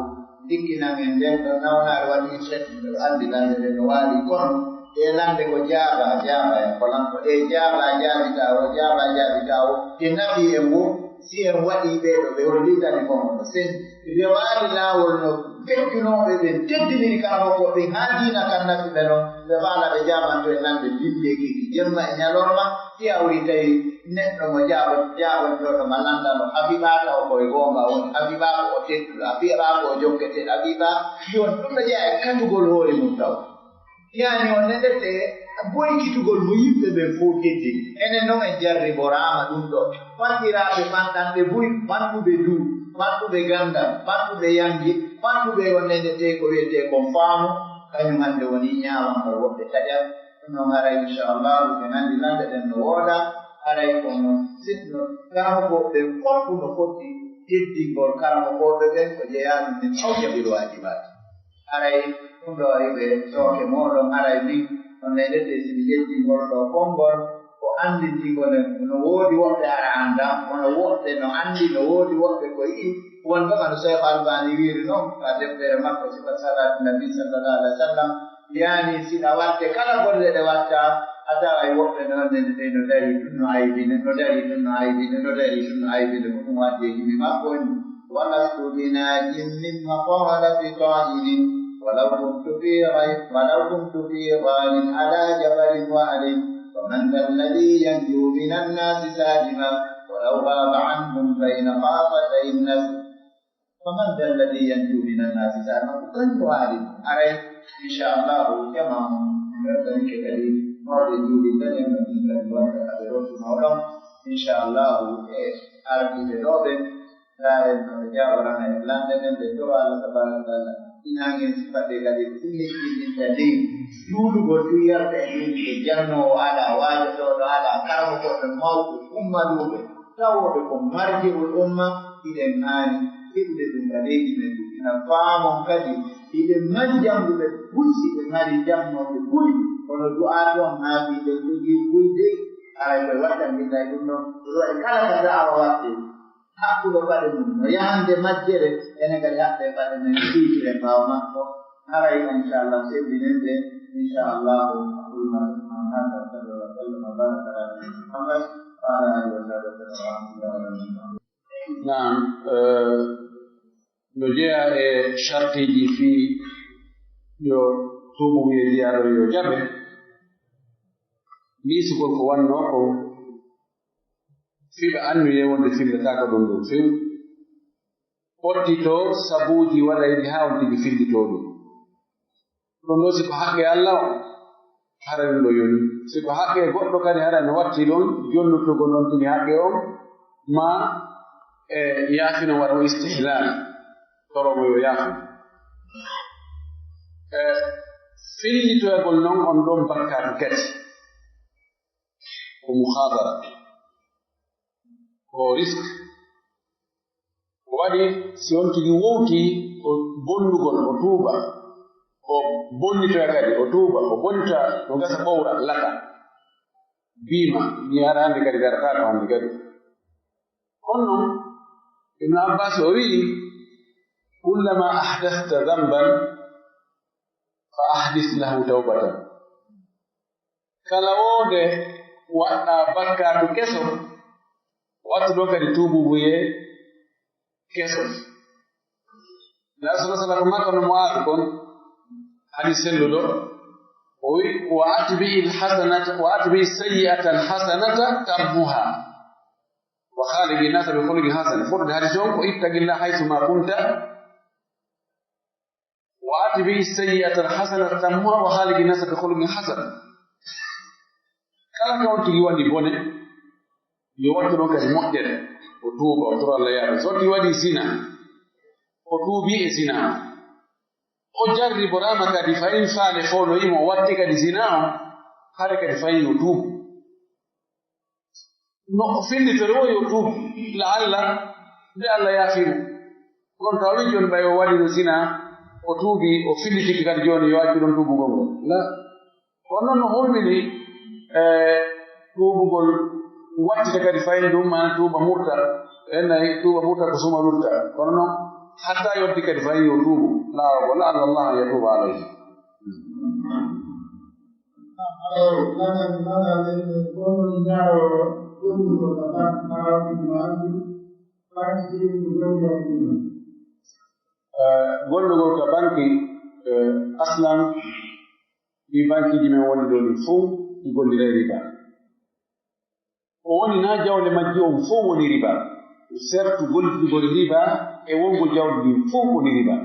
jikkinan en nden ɗon nawnaare, waɗi en seɗɗa, miɗo anndi lannde nden no waali, kono ɗee lannde ko jaaba, jaaba en ko lan ko ɗee jaaba, jaabitaa o, jaaba, jaabitaa o, ɗe naɓi en wo, si en waɗii ɓee ɗo, ɓe hollitani ko hono sen rewaali laawol no feccunooɓe ɓen teddiniri karamokooɓe ɓen haa diina kan naɓi ɓe non, ɓe faala ɓe jaabanto en lannde bimbeeki jemma e ñalorma, si a wuri tawi Neɗɗo mo jaabo-, jaabotooɗo ma lanndano, hafiɓaa taw ko e goonga woni, hafiɓaa ko o tedduɗo, hafiɓaa ko o jokketeeɗo, hafiɓaa, yo ɗum no jeyaa e katugol hoore mum taw. Yani on nendete boykitugol mo yimɓe ɓen fow teddi. Enen non en jarriboraama ɗum ɗo. Fanndiraaɓe fanɗanɓe buy, fanɗuɓe duu, fanɗuɓe ganndal, fanɗuɓe yannge, fanɗuɓe on nendete ko wi'etee kon faamu, kañum hannde woni ñaawangol woɓɓe taƴal. Ɗum non haray, inchallahu, ɓe nandi lande ɗen no wooda, haray kono sinno karamokooɓe ɓen fow no foti teddingol karamokooɓe ɓen ko jeyaani min awjabul waajibaat. Haray ɗum ɗo ari ɓe sooke mooɗon, haray min on nene de si mi yeddingol ɗo konngol ko anndintingol en. No woodi woɓɓe hara annda, kono woɓɓe no anndi, no woodi woɓɓe ko yi'i. Wonno kano Seeku Albani wiiri non ka deftere makko Sifat Salaati Nabi sallallahu alaihi wasallam, Yani, si ɗa watte kala golle ɗe watta, a taway woɓɓe noon ne, ne no dari ɗum no aybine, no dari ɗum no aybine, no dari ɗum no aybine, ko ɗum waddi e gimi makko on. ولست بناج من مقالة قائل، ولو كنت في غير، ولو كنت في غار على جبل وأل، فمن ذا الذي ينجو من الناس سالما، ولو غاب عنهم بين خافتي الناس. فمن ذا الذي ينجو من الناس سالما. Ko kanko haali. Haray, inchallahu, jamaa on, mi weltanike kadi mawɓe juulirde nden, no ɗum kadi wonta ka ɓe rottunoo ɗon. Inchallahu, e ardiiɓe ɗoo ɓen, ndaaren no ɓe jaaborana en lande nden, ɓe towa Allah tabaraka wa taala. Inan en sifaɓe kadi ɗum yejjittinta leydi. Juulugol tun yarda e leydi, ɓe jannoowo alaa, waajotooɗo alaa, karamokooɓe mawɓe, ummaluuɓe. Tawooɓe ko marji'ul umma, hiɗen haani heɓude ɗum ka leydi men ɗum. Ina faamon kadi, hiɗen mari jannguɓe buy, hiɗen mari jannooɓe buy, kono du'aatu on haa fii ɓen jogii buy dey, haray koye waɗɗan ɓinna e ɗum ɗon. Ɗum waɗi kala ka da'awa waɗde, haɓɓuɗo paɗe mum, no yahande majjere, enen kadi haɓɓen paɗe men, siitiren ɓaawo makko. Haray, inchallah, sebbinen ɓe, inchallah, أقول ما تسمعون هذا وصلى الله وسلم وبارك على نبينا محمد وعلى آله وصحبه وسلم والحمد لله رب العالمين. Naam, eh, no jeyaa e shartiiji fii yo tuubu wiye jiyaaɗo yo jaɓe. Liisugol ko wannoo kon, fii ɓe annuyee wonde fillataako ɗum ɗum few. Ɓottitoo sabuuji waɗayɗi haa on tigi fillitoo ɗum. Ɗum ɗoo si ko haqqe Alla on, hara ɗum ɗoo yoni. Si ko haqqe goɗɗo kadi, hara no watti ɗon, jonnutugol on tigi haqqe on, maa e yaafino waɗa on istihlaal, toromo yo yaafin. E fillitoyagol non on ɗon bakkaatu kadi. Ko mukhaadara. Ko risk. Ko waɗi si on tigi wowtii o bonnugol, o tuuba, o bonnitoya kadi, o tuuba, o bonnita, no gasa ɓowra, laka. Biima, mi ara hannde kadi darataako hannde kadi. Kono non, Ibn Abbas o wi'i, "Kullama ahdasta dhanban, fa ahdis lahu tawbatan." Kala wonde waɗɗaa bakkaatu keso, wattu ɗon kadi tuububuyee keso. Naaru sallallahu alaihi wasallam ko makko no Mu'aaz kon, hadis selluɗo, o wi, "Wa atbi'il hasanata, wa atbi'is sayyi'atal hasanata tamhuha. Wa khaliqin nasa bi khuluqin hasan." Fotde hadis on ko, "Ittaqillaha haythu ma kunta." "Wa atbi'is sayyi'atal hasanata tamhuha wa khaliqin nasa bi khuluqin hasan." Kala ka on tigi waɗi bone, yo wattu ɗon kadi moƴƴere, o tuuba, o tora Allah yaafa. So on tigi waɗi zina, o tuubi e zina on. O jarriboraama kadi fayin faale fowloyimo, o watti kadi zina on, hare kadi fayin yo tuubu. No o fillitore o yo tuubu, la'alla nde Allah yaafii mo. Kono tawi jooni ɓay o waɗino zina, o tuubi, o fillitike kadi jooni yo accu ɗon tuubugol ngol. La. Kono non no hulmini, e, tuubugol wattita kadi fayin ɗum, maana tuuba murta. En nayi tuuba murta ko suma lutta. Kono non hatta yoddi kadi fayin yo tuubu. Laawol, la'alla Allah an yatuuba alayhi. Haray lanal, lanal en e kono ñaawo gollugo ka banki, harawti maaki, banki ɗin ko golli e ɗin. Eh, gollugol ka banki, eh, aslan, ɗi bankiji men woni ɗo ɗin fow, ɗi golliray riba. O woni na jawle majji on fow woni riba. Sertu gollitugol riba e wongo jawle ɗin fow woni riba.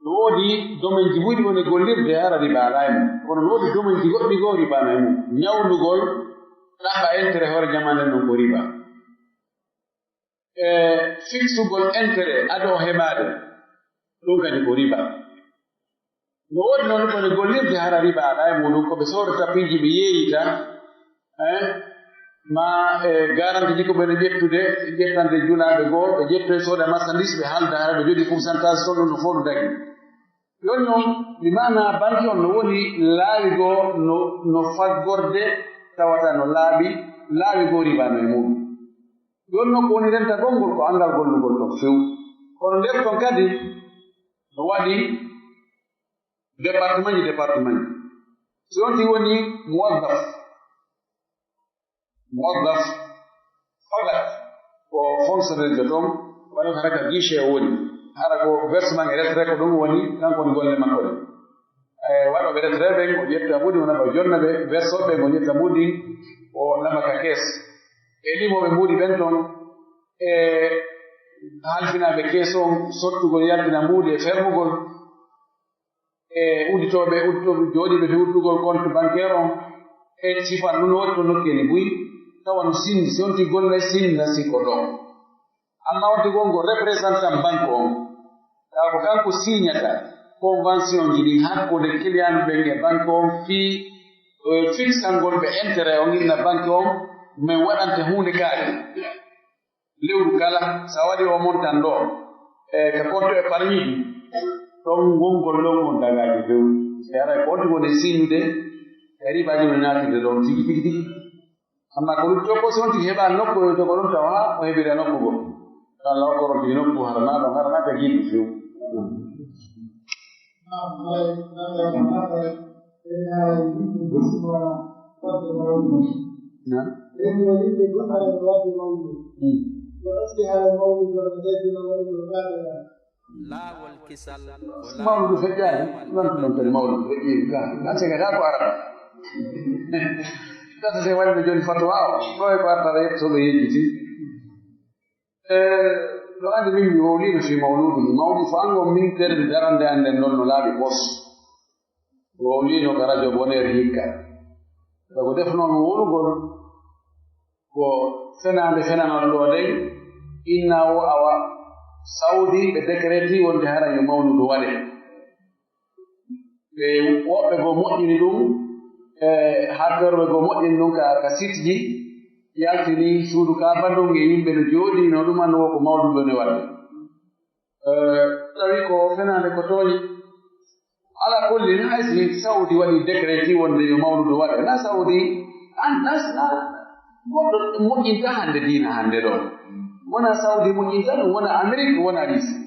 No woodi domaine ji buy ɗi woni gollirde hara riba alaa e mum. Kono no woodi domaine ji goɗɗi goo riba no e mum. Ñawlugol ɗaɓɓa intérêt hoore jamaane non ko riba. E fiksugol intérêt ado o heɓaade, ɗum kadi ko riba. No woodi noon ko ne gollirde hara riba alaa e muɗum, ko ɓe soodata piiji ɓe yeeyita, eh, ma e garanti ji ko ɓe no ƴettude, ƴettande julaaɓe goo, ɓe ƴettoy sooda marchandise, ɓe haalda hara ɓe jogii pourcentage, so ɗum no fof no dagi. Jooni noon, mi maana banque on no woni laawi goo no, no faggorde tawata no laaɓi, laawi goo riba no e muɗum. Jooni noon ko woni rentagol ngol ko angal gollugol ɗon few. Kono nder ton kadi no waɗi département ji, département ji. Si on tigi woni muwaddaf, muwaddaf fakat ko fonctionnaire jo ton, wano hara ka guichet o woni. Hara ko versement e retrait ko ɗum woni, kanko woni golle makko ɗen. E waɗooɓe retrait ɓen, o ƴetta mbuuɗi, o naɓa, o jonna ɓe, versooɓe ɓen, o ƴetta mbuuɗi, o naɓa ka kees. E limooɓe mbuuɗi ɓen ton, e halfinaaɓe kees on, sottugol, yaltina mbuuɗi e fermugol, e udditooɓe, udditooɓe jooɗiiɓe to uddugol compte bancaire on, e sifan ɗum no waɗi to nokkeeli buy, tawa no sinndi, si on tigi golle sinndi nasti ko ɗon. Amma on tigi wongo représentant banque on, tawa ko kanko signata convention ji ɗin hakkunde client ɓen e banque on fii, eh, fiksangol ɓe intérêt on inna banque on, men waɗante huunde kaari. Lewru kala, so a waɗi o montant ɗo, e ka compte épargne ji, ɗon wongol ɗon on dagaaji few. E haray ko on tigi woni signude, e ribaaji woni naatude ɗon tigi, tigi, tigi. Amma ko lutti o ko si on tigi heɓa nokku, o jogo ɗum tawa o heɓira nokku goo. Kala o koron tigi nokku harana ɗon, harana ka jiiɗi few. Naam, haray, naam, haray, en, eh, yimɓe gusmo wadde mawɗo. Naam. En yo yimɓe gusmo wadde mawɗo. Hmm. Ko ɗofti haray mawɗo, ko ɗofti haray mawɗo, ko ɗofti haray mawɗo. Laawol kisal ko laawol mawɗo feƴƴaani, non ko non kadi mawɗo feƴƴiima ka. An segata ko arata. Tata se wonde jooni fatwa o, ɗo e ko arata yetto so ɓe yejjiti. E, no anndi min mi wowliino fii mawluudu. Mawluudu ko anngon min terdi darande an nden ɗon no laaɓi pos. Mi wowliino ka rajo Boneer hikka. Sabu defnoo mi wowlugol ko fenaande fenanoo ɗoo ɗen, inna wo awa Sawdi ɓe décréti wonde hara yo mawluudu waɗe. Ɓe woɓɓe goo moƴƴini ɗum, e hartorɓe goo moƴƴini ɗum ka, ka site ji, yaltini suudu Kaaba ndun e yimɓe no jooɗii no ɗum anndu wo ko mawluudu woni waɗde. Eh, tawi ko fenaande ko tooñi. Ala kulli, hay si Saudi waɗi décret wonde yo mawludu waɗe, na Saudi, an, na, na goɗɗo moƴƴinta hannde diina hannde ɗo. Wona Saudi moƴƴinta ɗum, wona Amerik, wona Russie.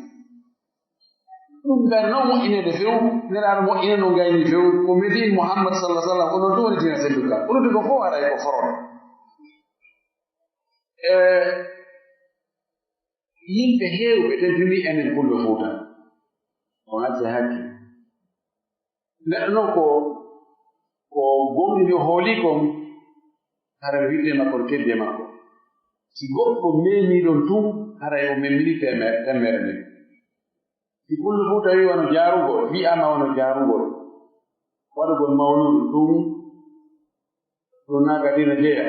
Ɗum gayno moƴƴineede few, Nelaaɗo moƴƴina no gayni few, ko Medine Muhammad sallallahu alaihi wasallam, onon ɗum woni diina selluka. Ko ɗum ko fof haray ko foroto. E yimɓe heewɓe teddini enen Pullo Fuuta. On acca hakke. Neɗɗo non ko, ko gomɗinɗo hooli kon, haray o hiɗde makko, o teddi e makko. Si goɗɗo memii ɗon tun, haray o memini teme-, temmere nden. Si Pullo Fuuta wii wano jaarugol, wi'aama wano jaarugol, waɗugol mawluudu, ɗun, ɗun naaka diina jeya.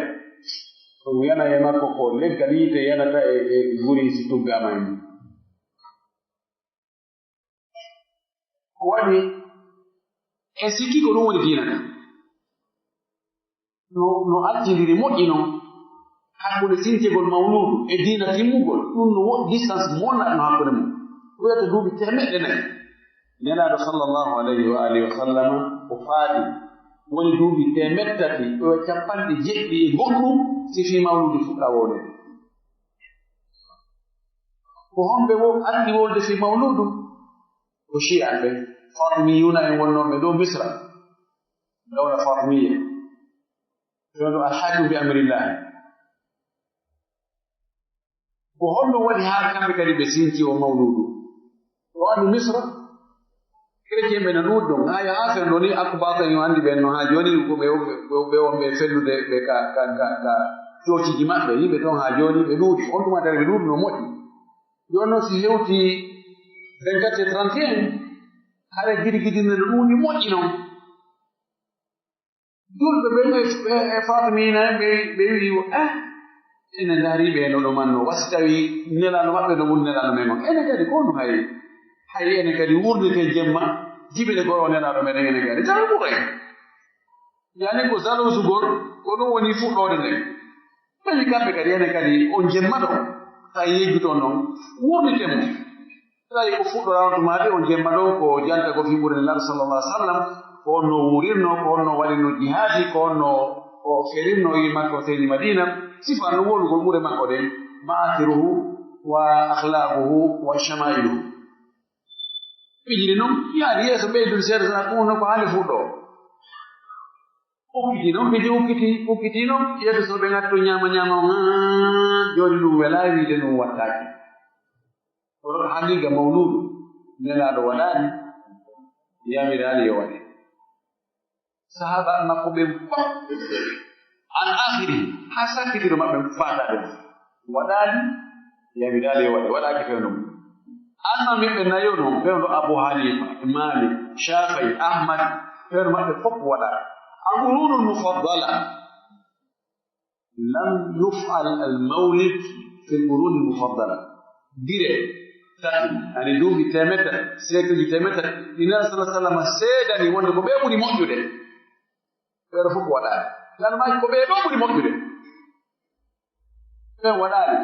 Ɗun yana e makko ko leggal yiite yanata e, e guri si tuggaama e mum. Ko waɗi en sikki ko ɗun woni diina kan. No, no artindiri moƴƴi non hakkunde sincegol mawluudu e diina timmugol, ɗun no woɗɗi distance mo wonnata no hakkunde mun. Ko wiyata duuɓi teemeɗɗe nayi. Nelaaɗo sallallahu alayhi wa alihi wa sallam o faati woni duuɓi teemeɗɗe tati e capanɗe jeɗɗi e goɗɗum si fii mawluudu fuɗɗaa wowleede. Ko homɓe wo anndi wolde fii mawluudu? Ko Shii'an ɓen, Fatimiyuuna en wonnooɓe dow Misra, dawla Fatimiyya, fewndo Al-Hakim bi Amrillahi. Ko honɗum waɗi haa kamɓe kadi ɓe sinci o mawluudu? O anndi Misra, chrétien ɓe no ɗuuɗi ɗon. Haa yaha haa fewndo ni, Akbata en anndi ɓen no haa jooni, ko ɓe, ɓe, ɓe wonɓe fellude ɓe ka, ka, ka, ka coociiji maɓɓe, yimɓe ton haa jooni ɓe ɗuuɗi. On tuma tawde ɓe ɗuuɗi no moƴƴi. Jooni non si hewti vingt-quatre et trente et un, haray gidigidinne no ɗuuɗi moƴƴi non. Julɓe ɓen e, e, e Faatimiina en ɓe, ɓe wi'i, "Eh, enen ndaari ɓe no ɗo manno, wa si tawi Nelaaɗo maɓɓe no ɓuri Nelaaɗo men on. Enen kadi ko no hay, hay enen kadi wurniten jemma, jibine goo Nelaaɗo meɗen enen kadi. Tawi ɓuray." Yani ko jalousugol, ko ɗum woni fuɗɗoode nden. Tawi kamɓe kadi, enen kadi, on jemma ɗo, tawi yejjuto non, wurniten mo. Tawi ko fuɗɗoraa on tuma de, on jemma ɗon, ko jantagol fii ɓure Nelaaɗo sallallahu alaihi wasallam, ko on no wuurirno, ko on no waɗirno jihaadi, ko on no o ferirno, o wi'i Makka, o seni Madiina, sifa no wonugol ɓure makko ɗen, ma'asiruhu wa akhlaquhu wa shama'iluhu. Fijiri non, yaari yeeso ɓeydude seeɗa, sana ɗum no ko hannde fuɗɗoo. Ukkiti non, fiji ukkiti, ukkiti non, yeeso so ɓe ngatto ñaama, ñaama on, haa jooni ɗum welaa wiide ɗum wattaaki. Kono haqiiqa mawluudu, Nelaaɗo waɗaani, yamiraani yo waɗe. Sahaaba makko ɓen fof, an aakhiri, haa sakkitiro maɓɓe faataade mo. Waɗaani, yamiraani yo waɗe, waɗaaki fewndo mum. Amma min ɓe nayo non, fewndo Abu Hanifa, Malik, Shafi'i, Ahmad, fewndo maɓɓe fof waɗaaka. Al-qurunul mufaddala. Lam yuf'al al-mawlid fil qurunil mufaddala. Dire tati, ani duuɓi teemedde, siècle ji teemedde, ɗi Nelaaɗo sallallahu alaihi wasallam seedani wonde ko ɓe ɓuri moƴƴude. Ɓeeɗo fof ko waɗaani. Lan maaji ko ɓee ɗoo ɓuri moƴƴude. Ɓen waɗaani.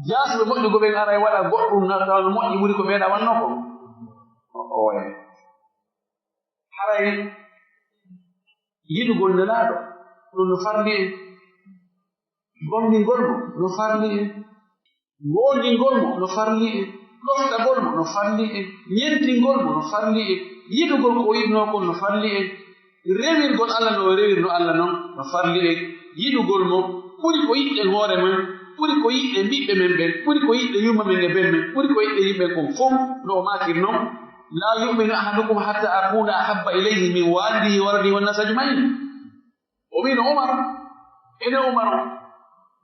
Jaasuɓe moƴƴugo ɓen aray waɗa goɗɗum na tawa no moƴƴi ɓuri ko meeɗa wannoo kon. O, oye. Haray yiɗugol Nelaaɗo, ɗum no farli en. Gomɗingol mo no farli en. Goonɗingol mo no farli en. Ɗoftagol mo no farli en. Ñentingol mo no farli en. Yiɗugol ko o yiɗnoo kon no farli en. Rewirgol Alla no o rewirnoo Alla non no farli en. Yiɗugol mo ɓuri ko yiɗɗen hoore men, ɓuri ko yiɗɗen ɓiɓɓe men ɓen, ɓuri ko yiɗɗen yumma men e ben men, ɓuri ko yiɗɗen yimɓe ɓen kon fow, no o maakiri non, "Laa yu'minu ahadukum hatta akuna ahabba ilayhi min walidihi wa waladihi wan naasi ajmain." O wi'no Umar, "Ene Umar,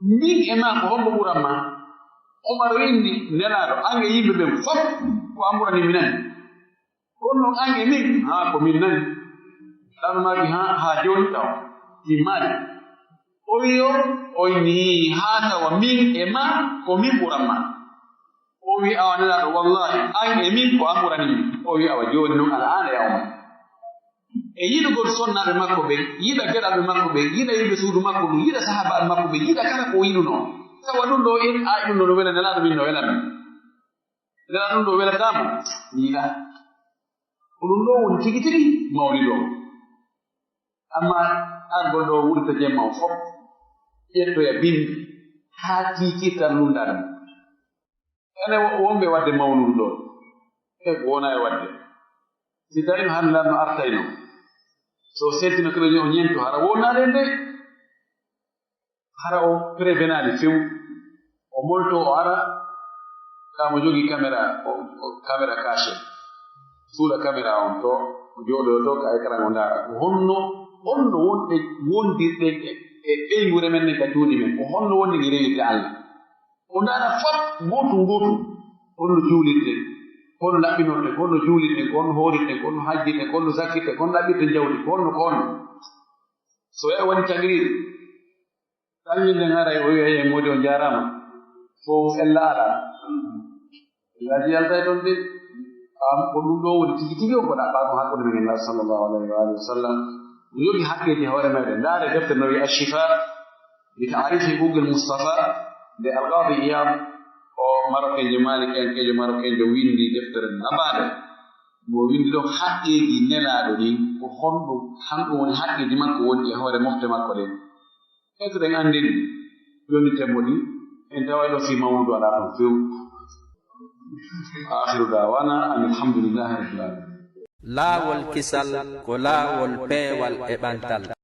min e maa ko hombo ɓuran ma?" Umar winndi, "Nelaaɗo, an e yimɓe ɓen fof, ko an ɓurani mi nani." Kono non an e min, haa ko min nani. Ɗan maaki haa, haa jooni taw, timmaali. O wi'i o, o inni haa tawa min e maa ko min ɓuran ma. O wi'i, "Awa Nelaaɗo, wallahi, an e min ko an ɓurani min." O wi'i, "Awa jooni non al'aana ya Umar." E yiɗugol sonnaaɓe makko ɓen, yiɗa geɗalɓe makko ɓen, yiɗa yimɓe suudu makko ɗum, yiɗa sahaabaaɓe makko ɓen, yiɗa kala ko o yiɗunoo. Tawa ɗum ɗoo en, a ɗum ɗoo no wela Nelaaɗo, min no wela min. Nana ɗum ɗo welataama, yiɗa. Ko ɗum ɗo woni tigi tigi mawlidu on. Amma argol ɗo wurta jemma on fof, ƴettoya bimbi, haa kiikiital lunndal. Ene wo-, wonɓe waɗde mawludu ɗo, e ko wona e waɗde. Si tawi no hannde no artayno, so seltino kadi o ñento, hara wonnaade en de. Hara o prévenaali few. O molto, o ara, ka mo jogii caméra, o, o caméra cachée. Suuɗa caméra on to, o jooɗoyo to, ka écran o ndaara. Ko honno, honno wonɗen, wondirɗen e, e ɓeynguure men nden ka cuuɗi men? Ko honno wonɗen e rewirde Allah? O ndaara fat gootum gootum. Honno juulirten? Honno laɓɓinorten? Honno juulirten? Honno hoorirten? Honno hajjirten? Honno zakkirten? Honno ɗaɓɓirten jawdi? Honno, honno? So e woni tagrir, tagrir nden haray o wi'a, "Hey, moodi on jaaraama." Fow ella alaa. Ella yaltay ton de. Am ko ɗum ɗo woni tigi tigi on ko ɗaɓɓaano hakkunde men e Nulaaɗo sallallahu alayhi wa alihi wa sallam. Mo yogi haqqeeji hoore meɗen. Ndaare defte no wi'a Ash-Shifa bi Ta'rifi Huquqil Mustafa nde Al-Qadi Iyad, o Marokenjo, Maalikankeejo Marokenjo, windi deftere naɓaande. Mo windi ɗon haqqeeji Nelaaɗo ɗin, ko honɗum, honɗum woni haqqeeji makko woni e hoore mofte makko ɗen. Est-ce que en anndini? Jooni tembo ɗi, en taway ɗo fii mawludu alaa ɗon few. Aakhiru da'waana anil hamdulillahi rabbil aalamiin. Laawol kisal ko laawol peewal e ɓantal.